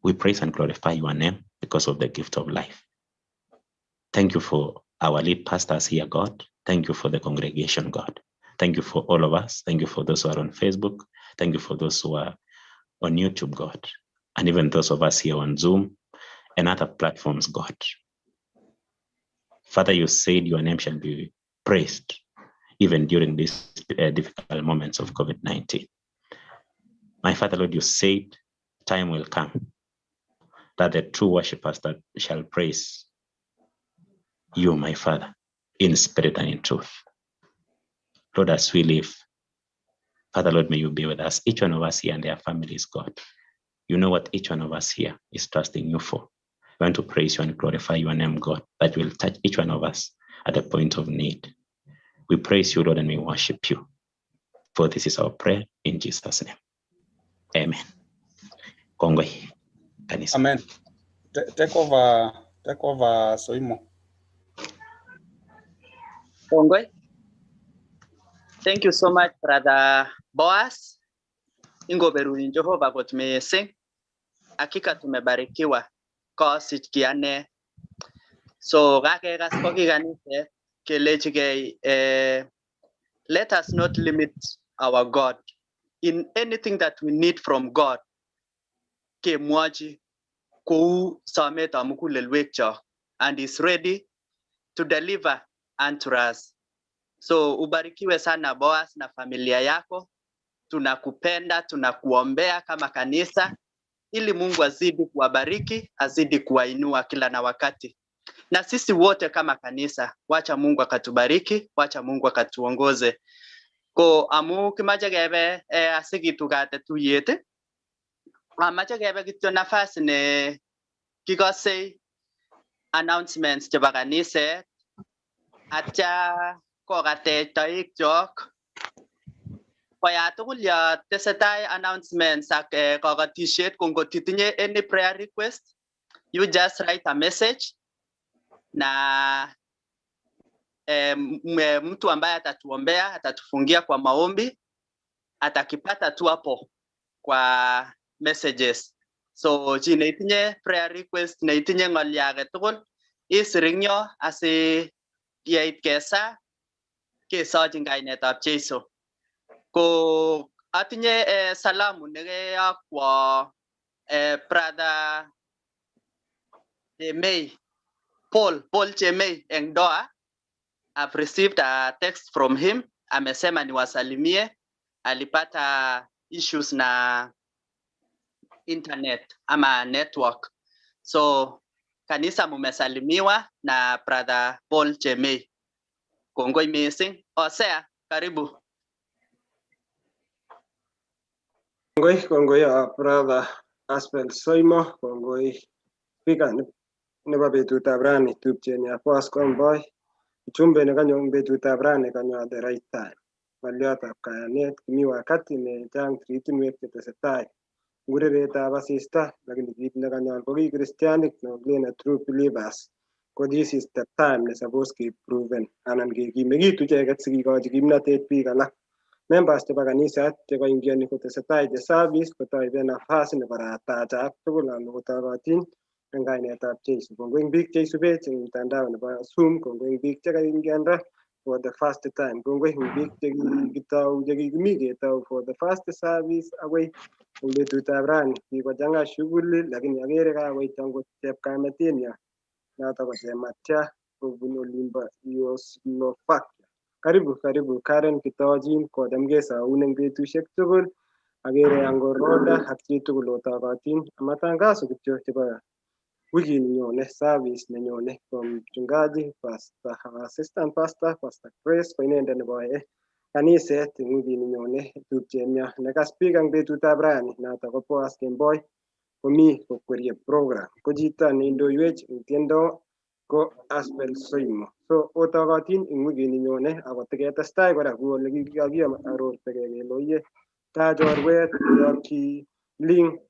We praise and glorify your name because of the gift of life. Thank you for our lead pastors here, God. Thank you for the congregation, God. Thank you for all of us. Thank you for those who are on Facebook. Thank you for those who are on YouTube, God. And even those of us here on Zoom and other platforms, God. Father, you said your name shall be praised even during these difficult moments of COVID-19. My Father, Lord, you said time will come that the true worshippers that shall praise you, my Father, in spirit and in truth. Lord, as we live, Father, Lord, may you be with us, each one of us here and their families, God. You know what each one of us here is trusting you for. We want to praise you and glorify your name, God, that will touch each one of us at the point of need. We praise you, Lord, and we worship you. For this is our prayer in Jesus' name. Amen. Kongoi. Kanisa. Amen. Take over, take over, Soimo. Kongoi. Thank you so much, Brother Boaz. Ingoberurin Jehovah kot mising. Hakika tumebarikiwa kosich kiane. So kakekas ko ki kaniset kelechigei let us not limit our God in anything that we need from God. Kemwochi kou sometab mugulelwekchok and is ready to deliver unto us. So ubarikiwe sana Boaz na familia yako. Tunakupenda, tunakuombea kama kanisa ili Mungu azidi kuwabariki, azidi kuwainua kila na wakati. Na sisi wote kama kanisa, wacha Mungu akatubariki, wacha Mungu akatuongoze. Ko amu kimache kebe asikitukate tuyet, amache kebe kityo nafasi ne kikose announcements chebo kaniset, atya kokatech toik chok. Koya tugul yo tesetai announcements ak kokotisiet ko ngot itinye any prayer request, you just write a message na mtu ambaye atatuombea, atatufungia kwa maombi, atakipata tu hapo kwa messages. So chi neitinye prayer request, neitinye ng'olyo age tugul, isir eng yo asi yeit kesa, kesochin kainetab Jesu. Ko atinye salamu nekeyokwo brother Chemei, Paul Chemei eng Doha. I've received a text from him. Amesema niwasalimie. Alipata issues na internet ama network. So kanisa mumesalimiwa na brother Paul Chemei. Kongoi mising. Osea, karibu. Kongoi, kongoi brother Asbel Soimo, kongoi speaker nebo betutab rani tupchenyi Boaz Komboi. Ujumbe nekanyo eng betutab rani kanyo at the right time. Ng'oliotab kayanet kimi wakati ne chang ritinwek chetesetai ngureretab asista, lakini kit nekanyol ko ki kristianik nokilen true believers ko this is the time ne suppose keproven anan kekimekitu icheket sikikochi kimnatet biik alak. Members chebo kaniset chekoingioni kotesetai che service kotoibe nafasi nebo ratachak tugul anan kotokotin eng kainetab Jesu. Kongoi eng biik cheisubech eng mtandao nebo Zoom, kongoi eng biik chekaingian ra for the first time, kongoi eng biik chekikitou chekikimi ketou for the first service akoi eng betutab rani. Kikochang'a shughuli lakini akere kakoit angot chepkametinyo noto ko Chematia kobun olimbo Yugoslovakia. Karibu, karibu Karen Kitojin, kocham kesoun eng betusiek tugul. Akere Uncle Roda ak chitugul otokotin. Matangazo kityo chebo wikini nyone, service nenyone ko mchungaji, pastor, assistant pastor, Pastor Grace ko inendet neboe kaniset eng wikini nyone. Tupchenyo nekas biik eng betutab rani noto ko Boaz Kemboi komi kokwerie program, ko chito neindoiwech eng tiendo ko Asbel Soimo. So otokotin eng wikini nyone akotiketestai kora kou ole kakiarortegei kele oye tachorwet iyokyi link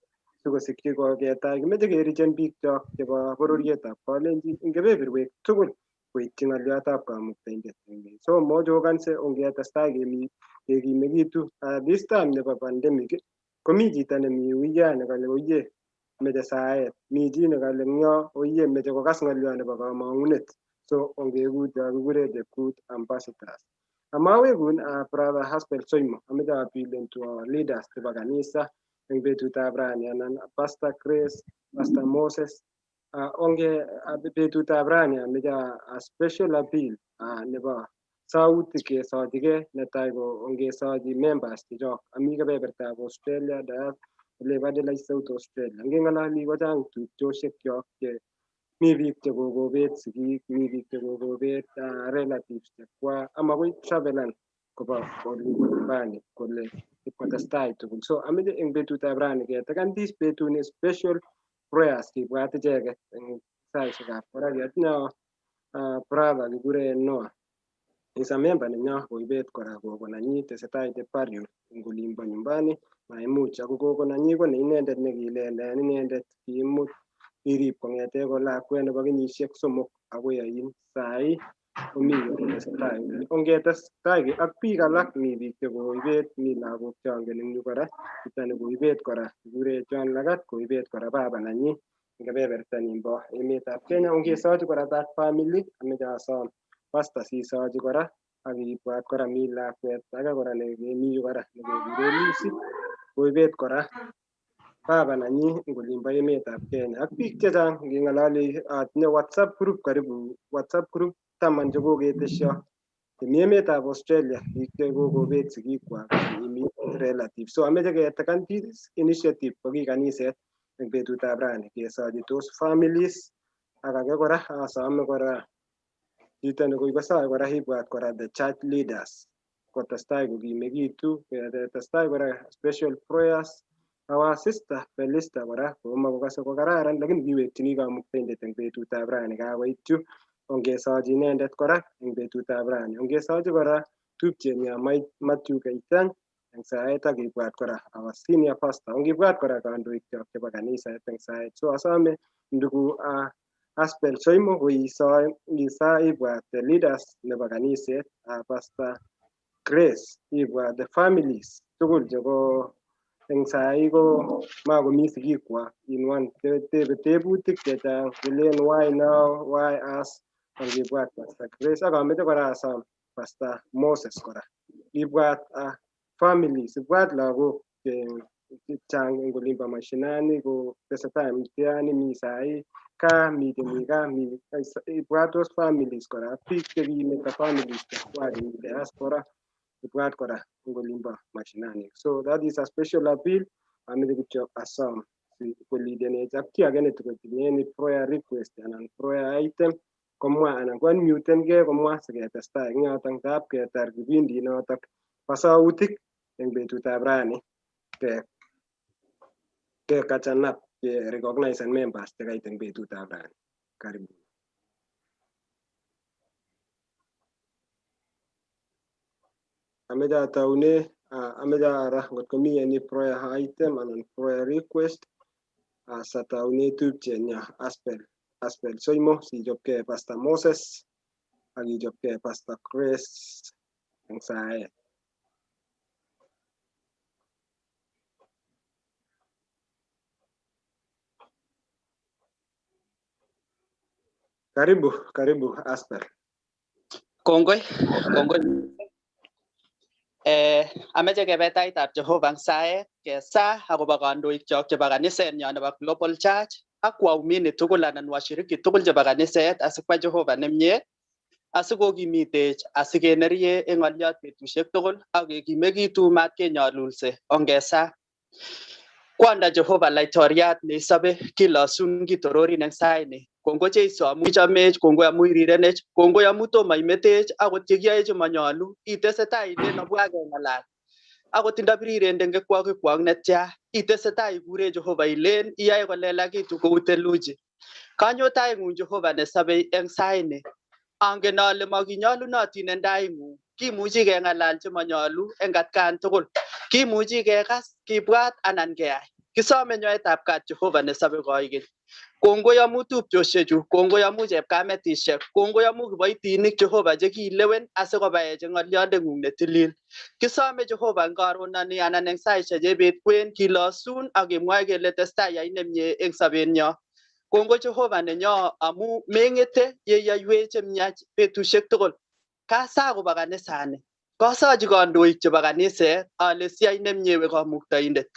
sikosikyi ketai. Kimeche kerichen biikchok chebo bororietab Kalenjin eng kebeberwek tugul koityi ng'oliotab Kamuktaindet. So mochokanse, ongetestai kemi kekimekitu. This time nebo pandemic komi chito nemi uya nekale oye meche saet, mi chi nekale ng'yo oye meche kokas ng'olio nebo kamang'unet. So ongeku cho kikure the good ambassadors. Amawekun Brother Hasbel Soimo, ameche appealen to our leaders chebo kanisa eng betutab rani anan Pastor Grace, Pastor Moses. Onge betutab rani ameche a special appeal nebo sautik kesochigei. Netai ko ongesochi members chechok ami kebebertab Australia, Olebo Adelaide, South Australia. Ngeng'ololi kochang tupchosiek kyok che mi biik chekokobet sigik, mi biik chekokobet relatives chekwak amakoi travelan koba olimbo nyumbani kole ipkotestai tugul. So ameche eng betutab rani ketekan this betut ni special prayers kibwat icheket eng saishekab kora. Ketinye brother kikure Noah, is a member nenyo, koibet kora gogo nanyi, tesetai the burial eng olimbo nyumbani, maimuch ako gogo nanyi ko ne inendet nekilelen inendet kiimut kirib kong'ete ko lakwet nebo kenyisiek 3 akoi ain sai komi kotesetai. Ongetestai ak biik alak, mi biik chekoibet, mi lagok cheongen eng yu kora, chito nekoibet kora kikure John Lagat, koibet kora baba nanyi eng kebeberta nimbo emetab Kenya. Ongesochi kora that family. Ameche asom pastor sisochi kora ak ibwat kora mi lakwet age kora nekemi yu kora nekekure Lucy, koibet kora baba nanyi eng olimbo emetab Kenya ak biik chechang. Ngeng'ololi atinye WhatsApp group, karibu WhatsApp group 10 chekoketesyo chemi emetab Australia, biik chekokobet sigikwak, relatives. So ameche ketekan this initiative ko ki kaniset eng betutab rani kesochi those families. Ak age kora asome kora chito nekoikosoe kora ibwat kora the church leaders kotestai kokimekitu, ketestai kora special prayers. Our sister Felista kora komakokase kokararan lakini kiwekchini Kamuktaindet eng betutab rani kakoit yu. Ongesochi inendet kora eng betutab rani. Ongesochi kora tupchenyo Matthew Keitany eng saet ak ibwat kora our senior pastor. Ongibwat kora kandoikchok chebo kaniset eng saet. So asome ndugu Asbel Soimo koiso isa ibwat the leaders nebo kaniset, Pastor Grace ibwat the families tugul chebo eng sai ko makomi sigikwak in one tebe tebutik chechang kolen why now, why us. Ongibwat Pastor Grace ak ameche kora asom Pastor Moses kora ibwat families, ibwat lagok chechang eng olimbo mashinani ko tesetai mtihani, mi sai ka mi chemi ka mi ibwat those families kora, biik chekimeto families chekwak eng diaspora, ibwat kora eng olimbo mashinani. So that is a special appeal ameche kityo asom kolidenech ak chi age netikotinye any prayer request anan prayer item komwa anan ko unmutengei komwa siketestai eng yoton ngap ketar kipindi notok bo sautik eng betutab rani ke catchan up ke recognize and members chekait eng betutab rani. Karibu. Ameche ataune, ameche ara ngot komi any prayer item anan prayer request asataune tupchenyo Asbel Soimo sichopkei Pastor Moses ak ichopkei Pastor Grace eng saet. Karibu, karibu Asbel. Kongoi, kongoi. Ameche kebe taitab Jehova eng saet kesaa akobo kandoikchok chebo kanisenyon nebo Global Church ak waumini tugul anan washiriki tugul chebo kaniset asikwa Jehova nemie asikokimitech asikenerie eng ng'oliot betusiek tugul ak kekimekitu mat kenyolulse. Ongesaa. Kwanda Jehova laitoriat neisobe kilosun kitororin eng saini. Kongoi Jeiso amu ichamech, kongoi amu irirenech, kongoi amu tomo imetech akot yekiyoe chemanyolu itesetai ilen obwa keng'alal. Akot ndabiriren tengekwokikwok netya itesetai ikure Jehova ilen iyoe kolelakitu kou theluji. Kanyo taing'ung Jehova nesobei eng saini. Angen ale makinyolunotin eng taing'ung. Kimuchi keng'alal chemanyolu eng atkan tugul. Kimuchi kekas, kibwat anan keyai. Kisome nyoetab kat Jehova nesobe koigeny. Kongoi amu tupchoshechu, kongoi amu chepkametishek, kongoi amu kiboitinik Jehova chekilewen asikobaech eng ng'olyondeng'ung netilil. Kisome Jehova eng karonani anan eng saishek chebet kwen kilosun ak kemwoe kele testai yai nemie eng sobenyo. Kongoi Jehova nenyo amu meng'ete yeyoiwech chemiach betusiek tugul. Kasa koba kanisani. Kasochi kandoik chebo kaniset ale siyai nemie we kamuktaindet.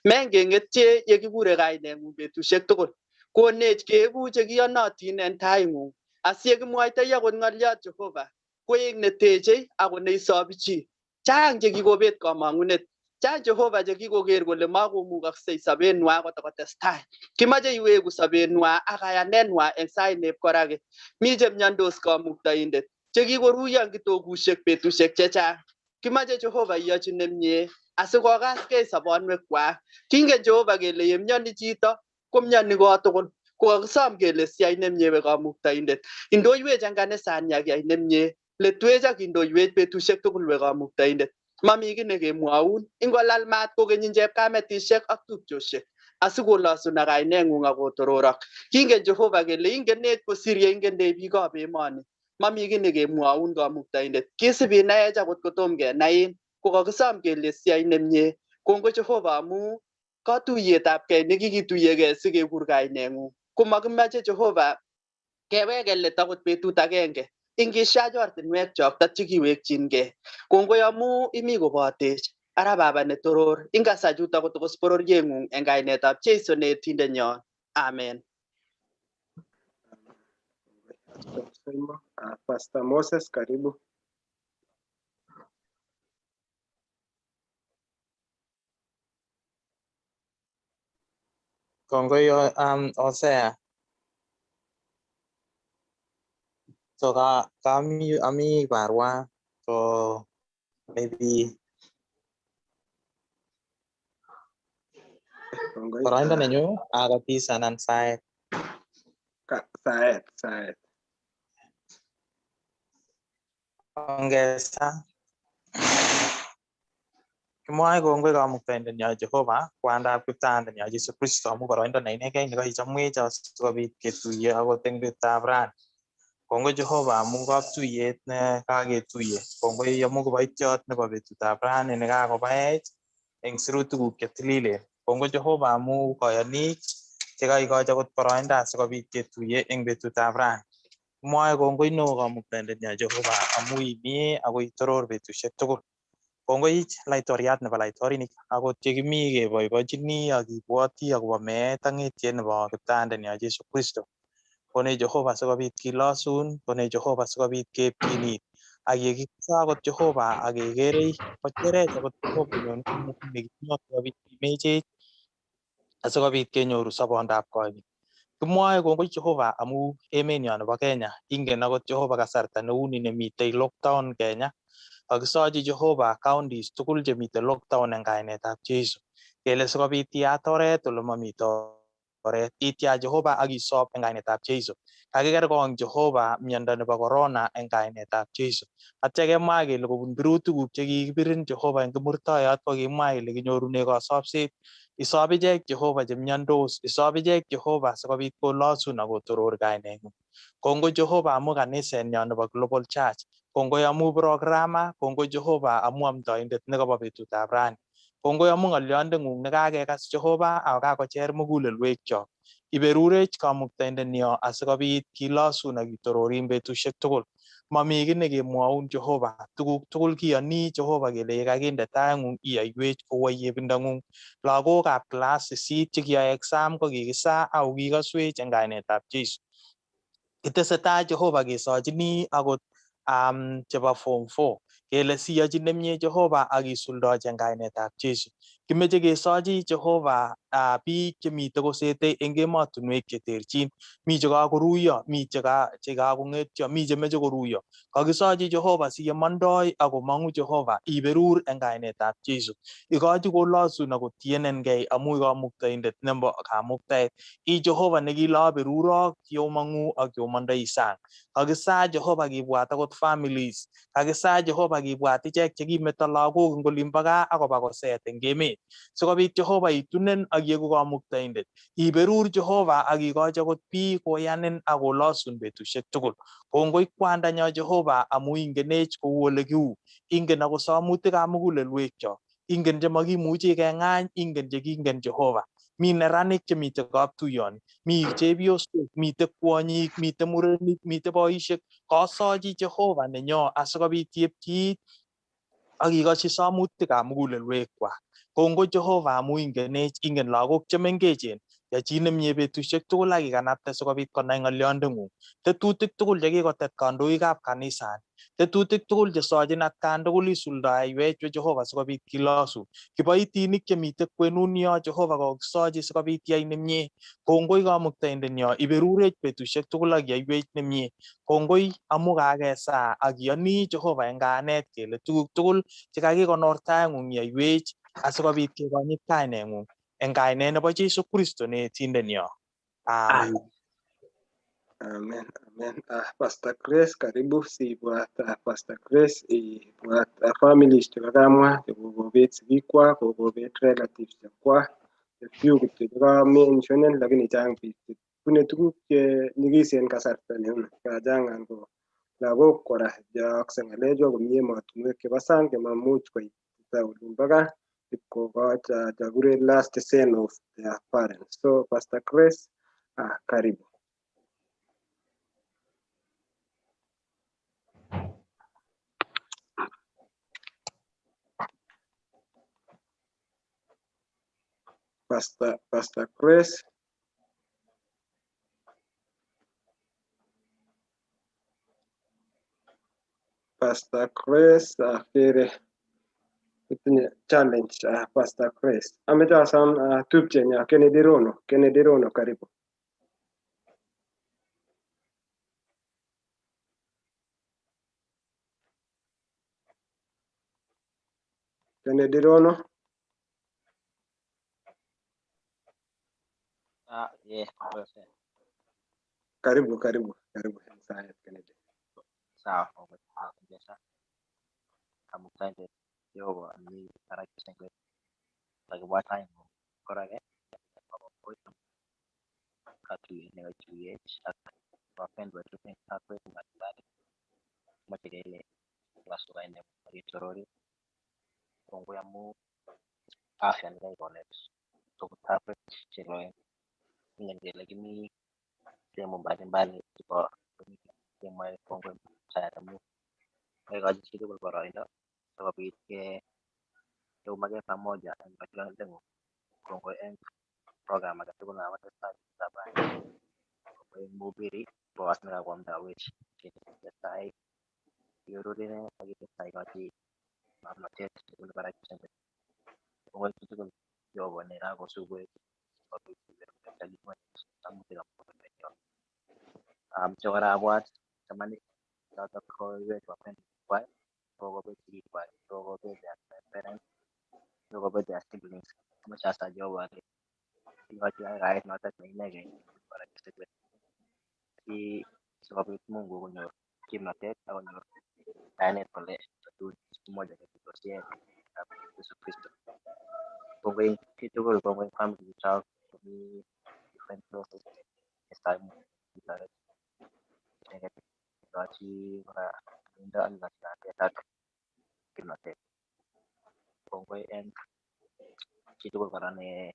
Mengeng'etye yekikure kaineng'ung betusiek tugul. Konech keeku chekiyonotin en taing'ung. Asiyekimwoitoi akot ng'oliot Jehova koek netechei ako neisobi chi. Chang chekikobet komong'unet. Chang Jehova chekikoker kole makomukoksei sobenwa kotokotestai. Kimoche iweku sobenwa ak kayanenwa eng sait neb koraki. Mi chemyondos kamuktaindet chekikoruiyo eng kitokusiek betusiek chechang. Kimoche Jehova iyochi nemie asikokaskei sobonwekwak. Kingen Jehova kele yemyoni chito komyoni kotugul. Kokakisom kele siyai nemie we kamuktaindet. Indoiwech eng kanisani ak yai nemie. Letwech ak indoiwech betusiek tugul we kamuktaindet. Mami kiy nekemwoun. Ingolal maat kokenyin chepkametisiek ak tupchosiek asikolosun ak kaineng'ung ak kotororok. Kingen Jehova kele ingenech kosir yeingende biikab emoni. Mami kiy nekemwoun kamuktaindet. Kisib inaech akot kotom kenain. Kokakisom kele siyai nemie. Kongoi Jehova amu katuiyetabgei nekikituiyegei sikekur kaineng'ung. Komakimache Jehova keweke let akot betut agenge. Ingishach ortinwekchok tatyo kiwekchingei. Kongoi amu imi kobotech. Ara Baba netoror, ingasa chutok kotokos bororieng'ung eng kainetab Jesu neetindenyon. Amen. Pastor Soimo. Pastor Moses, karibu. Kongoi Hosea. So ka kami ami barwa so maybe Kongoi. boroindo nenyu akatis anan saet. Saet, saet. Ongesa. Kimwoe kongoi kamuktaindenyo Jehova, kwandab kiptayandenyo Jesu Kristo amu boroindo ne inegei nekaichomwech asikobit ketuiye akot eng betutab rani. Kongoi Jehova amu kaptuiyet ne kaketuiye. Kongoi amu kiboitiot nebo betutab rani nekakobaech eng sirutikuk chetililen. Kongoi Jehova amu koyonik chekaikoch akot boroindo asikobit ketuiye eng betutab rani. Kimwoe kongoi neo kamuktaindenyo Jehova amu imie ako itoror betusiek tugul. Kongoi laitoriat nebo laitorinik akot yekimi keboibochini ak kibwoti akobo meet ak ng'etiet nebo kiptayandenyo Jesu Kristo. Konech Jehova sikobit kilosun, konech Jehova sikobit keepchinit. Ak yekikisa akot Jehova ak kekerei kocherech akot Jehova konyon nekitinye sikobit kimechech asikobit kenyoru sobondab koigeny. Kimwoe kongoi Jehova amu emenyo nebo Kenya. Ingen akot Jehova kasarta neuni nemitei lockdown Kenya. Kakisochi Jehova counties tugul chemitei lockdown eng kainetab Jesu. Kele sikobit iyat oret ole mamite oret, itya Jehova ak isop eng kainetab Jesu. Kakikerkong Jehova miondo nebo corona eng kainetab Jesu. Atya kemwa kele kobun birutikuk chekikibirin Jehova eng kimurtoyot ko kimwa kele kinyorune kosopset. Isop ichek Jehova chemiondos, isop ichek Jehova sikobit kolosun ak kotoror kaineng'ung. Kongoi Jehova amu kanisenyo nebo Global Church. Kongoi amu programa, kongoi Jehova amu amdoindet nekobo betutab rani. Kongoi amu ng'olyondeng'ung nekakekas Jehova ako kakocher mugulelwekchok. Iberurech kamuktaindenyo asikobit kilosun ak kitororin betusiek tugul. Mami kiy nekemwoun Jehova, tuguk tugul kiyoni Jehova kele yekakinde taing'ung iyoiwech kou ayebindong'ung. Lagokab class sisit chekiyoe exam ko kikisa ako kikoswech eng kainetab Jesu. Kitesetai Jehova kesochini akot chebo form 4 kele siyochi nemie Jehova ak isuldochi eng kainetab Jesu. Kimeche kesochi Jehova biik chemite kosete eng emotinwek cheterchin. Mi chekakoruiyo, mi chekakong'etyo, mi chemeche koruiyo. Kakisochi Jehova siyemondoi ak komong'u Jehova iberur eng kainetab Jesu. Ikochi kolosun ak kotienengei amu kamuktaindet nebo kamuktaet. I Jehova nekiloberurok yeomong'u ak yeomondoi sang. Kakisaa Jehova kibwat akot families. Kakisaa Jehova kibwat ichek chekimeto lagok eng olimbo gaa akoba koset eng emet. Sikobit Jehova itunen ak ieku kamuktaindet. Iberur Jehova ak ikochi akot biik koyanin ak kolosun betusiek tugul. Kongoi kwandanyo Jehova amu ingenech kou ole kiu. Ingen ako somutikab mugulelwekyok. Ingen chemakimuchi keng'any, ingen chekingen Jehova. Mi neranik chemite kaptuyoni, mi chepyosok, mite kwonyik, mite murenik, mite boisiek. Kasochi Jehova nenyo asikobit yepchi it ak ikochi somutikab mugulelwekwak. Kongoi Jehova amu ingenech, ingen lagok chemengechen. Yachi nemie betusiek tugul ak ikanapte sikobit konai ng'olyondeng'ung. Tetutik tugul chekikotet kandoikab kanisani, tetutik tugul chesochin atkan tugul isuldoiwech Jehova sikobit kilosu. Kiboitinik chemite kwenun yo Jehova kokisochi sikobit yai nemie. Kongoi kamuktaindenyo iberurech betusiek tugul ak yaiwech nemie. Kongoi amu kakesaa ak iyoni Jehova eng kayanet kele tuguk tugul chekakikonor taing'ung yaiwech asikobit kekonyit kaineng'ung. Eng kainet nebo Jesu Kristo ne etindenyo. Amen. Amen, amen. Pastor Grace, karibu sibwat Pastor Grace ibwat families chekakamwa chekokobet sigikwak, kokobet relatives chekwak, few kityo chekamentionen lakini chang biik chebune tuguk che nyikisen kasarta neuni. Kachangan ko lagok kora cheyookse ng'alechu komi emotinwek chebo sang chemamuch koitita olimbo gaa ipkokoch chekikuren last send of their parents. So Pastor Grace, karibu. Pastor Grace. Pastor Grace, akere kotinye challenge Pastor Grace. Ameche asom tupchenyo Kennedy Rono. Kennedy Rono, karibu. Kennedy Rono. Yeah, perfect. Karibu, karibu, karibu. Sawa, Kennedy. Sawa, kabisa. Kamuktaindet Jehova ami barak sengwet kakibwat taing'ung korake katuyet nekakituiyech ak wapendwa wetu wetu mbalimbali moche kele kilasu kainet makitorori kongoi amu afya nekaikonech tokotoret cheloen ingen kele kimi sehemu mbalimbali chebo kemwoe kongoi sayat amu kaikochi chitugul boroindo sikobit keumakei pamoja eng ng'olyondeng'ung. Kongoi eng program agetugul nekakotestai betutab rani. Kongoi eng mhubiri Boaz nekakoamdawech kele testai ioror ine ak itestai ikochi ng'omnotet nebunu barak. Kongoi chitugul Jehova nekakosubwech sikobit samutikab mugulelwekyok. Amoche kora abwat chamanik chotok koiwech wapendwa kokobet sigikwak, kokobet their parents, kokobet their siblings. Amoche asa Jehova ale ikochi kaikaet notok ne inegei barak sikobit Mungu konyor kimnotet ak konyor kayanet kole tatun siku moja ketuitosie ab Yesu Kristo. Kongoi eng chitugul, kongoi eng family chok chemi different places. Testai Mungu itoret icheket ikochi kora miendo ak ikochi kalyet ak kimnotet. Kongoi eng chitugul kora ne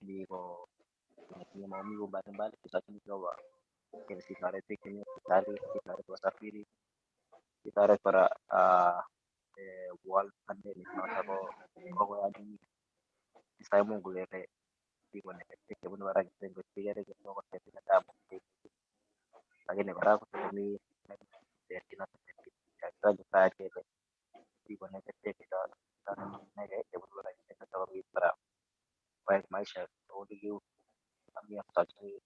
mi ko netinye maumivu mbalimbali, kisochin Jehova kele sitoret biik chemi hospitali, sitoret wasafiri, sitoret kora world pandemic notok ko kokoyach Isai Mungu kele biik chebunu barak kikere kokotetina damu lakini kora kotokomi terchin kele biik inegei chebunu barak sikobit kora maisha olikiu ami asochini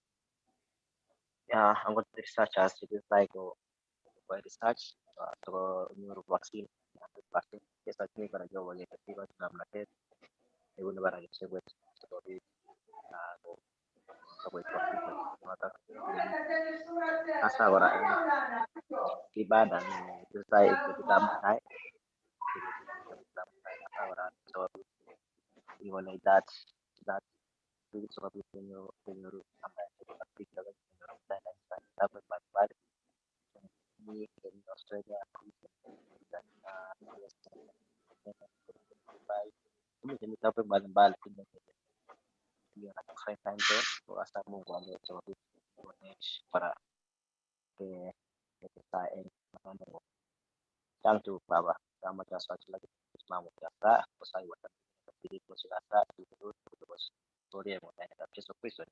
angot researchers chetesetai ko koyoe research sikonyor vaccine kesochini kora Jehova kele ikochi ng'omnotet nebunu barak icheket sikobit koit vaccine notok hasa kora en ibada netesetai en betutab mutai hasa kora sikobit ikonech that sikobit kenyoru ak biik choton mbalimbali mi en Australia, Dubai, miten meetup mbalimbali na different time zone so hasa Mungu sikobit konech kora ketestai en chang tuguk baba kamache asochi lakini mamuchi asa kosaiwa Jesu Kristo.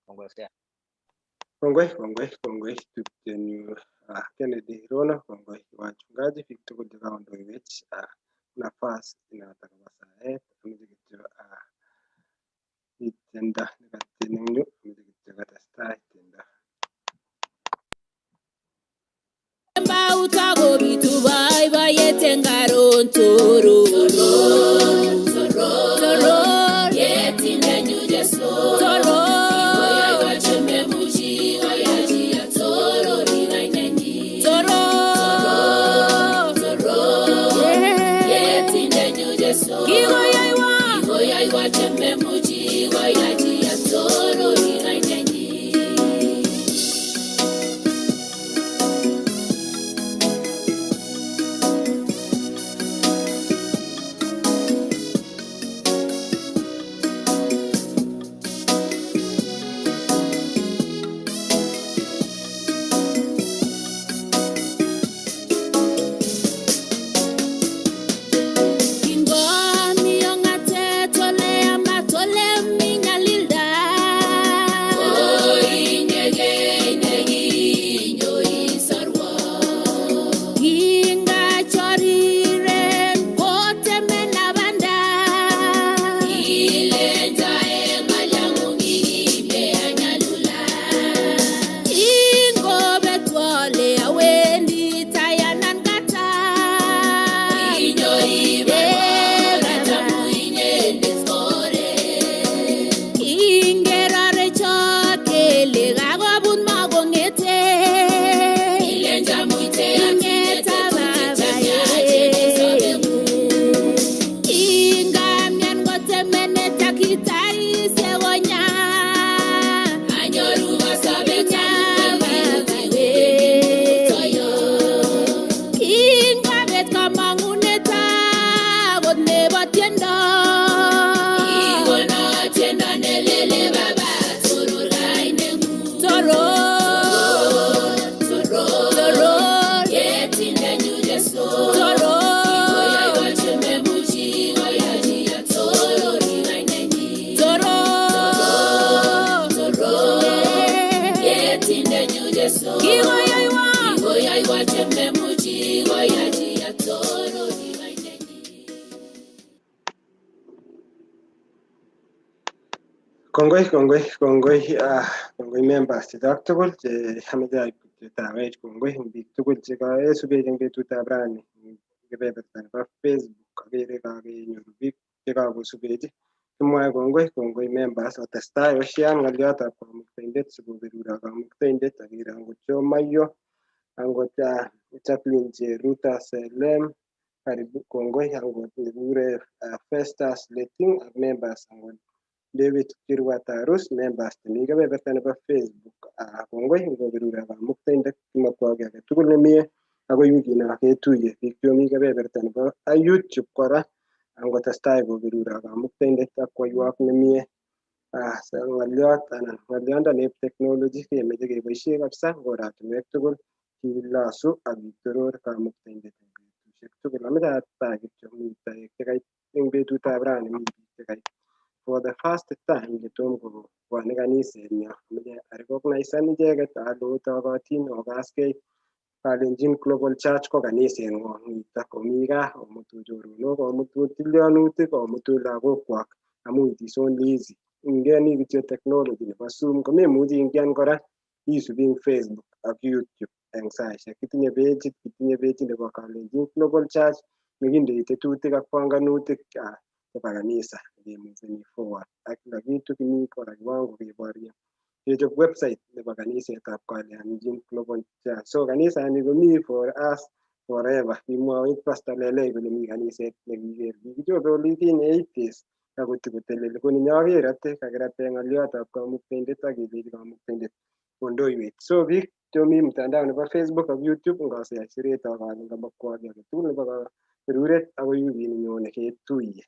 Kongoi Hosea. Kongoi, kongoi, kongoi tupchenyu Kennedy Rono, kongoi wachungaji biik tugul chekakondoiwech nafas noto nebo saet. Ameche kityo mi tiendo nekatien eng yu, ameche kityo kotestai tiendo. Kembout akobitu boiboiyet eng karon toror. Toror. Toror. Toror. Yeah. Kikoyoiwa. Kingomi ong'atet ole amat ole mi nyalilda. Kingachoriren kotemena banda. Kingobetwo ole awendi tayanan kata. Kingerorechok kele kakobut makong'ete. Ing'eta baba Kingamian kotemene takitaisiek konya. Kingabet kamang'unet akot nebo tiendo. Toror. Toror. Toror. Toror. Kikoyoiwa. Kongoi, kongoi, kongoi, kongoi members chechok tugul che ameche aib kityo tawech kongoi eng biik tugul chekaesubech eng betutab rani eng kebeberta nebo Facebook. Akere kakenyoru biik chekakosubech. Kimwoe kongoi, kongoi members, otestai oshean ng'oliotab kamuktaindet sikoberuro kamuktaindet. Akere angot Joe Mayo, angot Chaplain Jeruta Selem, karibu kongoi, angot nekikure Festus Leting ak members angot David Kirwa Tarus, members chemi kebeberta nebo Facebook. Kongoi ngoberuro kamuktaindet, kimokwoke age tugul nemie akoi wikino ketuiye biik chemi kebeberta nebo YouTube kora angotestai koberuro kamuktaindet ak koiwok nemie. Ng'oliot anan ng'oliondonib technology kemeche keboisie kabisa eng oratinwek tugul kilosu ak kitoror kamuktaindet eng betusiek tugul. Ameche atai kityo mi toek chekait eng betutab rani mi biik chekait for the first time chetom kobwone kanisenyo. Ameche arecognisan icheket ale otokotin okaskei Kalenjin Global Church ko kaniseng'wong nitok omi gaa, omutu choronok, omutu tilyanutik, omutu lagokwak amu it is only easy. Ingen kityo technology nebo Zoom komemuchi ingian kora isub ing Facebook ak YouTube eng saishek. Kitinye pageit, kitinye pageit nebo Kalenjin Global Church nekindoi tetutik ak panganutik chebo kanisa kemuveni forward ak kila kitu. Kimi kora kiwango keborye kechop website nebo kanisetab Kalenjin Global Church. So kanisani komi for us forever. Kimwowech Pastor Lelei kole mi kaniset nekiker kikichobe olikinye 80s akotikoteleli ko ninyo kerote kakirate ng'oliotab Kamuktaindet ak kelechi Kamuktaindet kondoiwech. So biik chomi mtandao nebo Facebook ak YouTube, ngosea siret ak ale ngamakwa kiy agetugul nebo kaberuret akoi wikit nenyone ketuiye.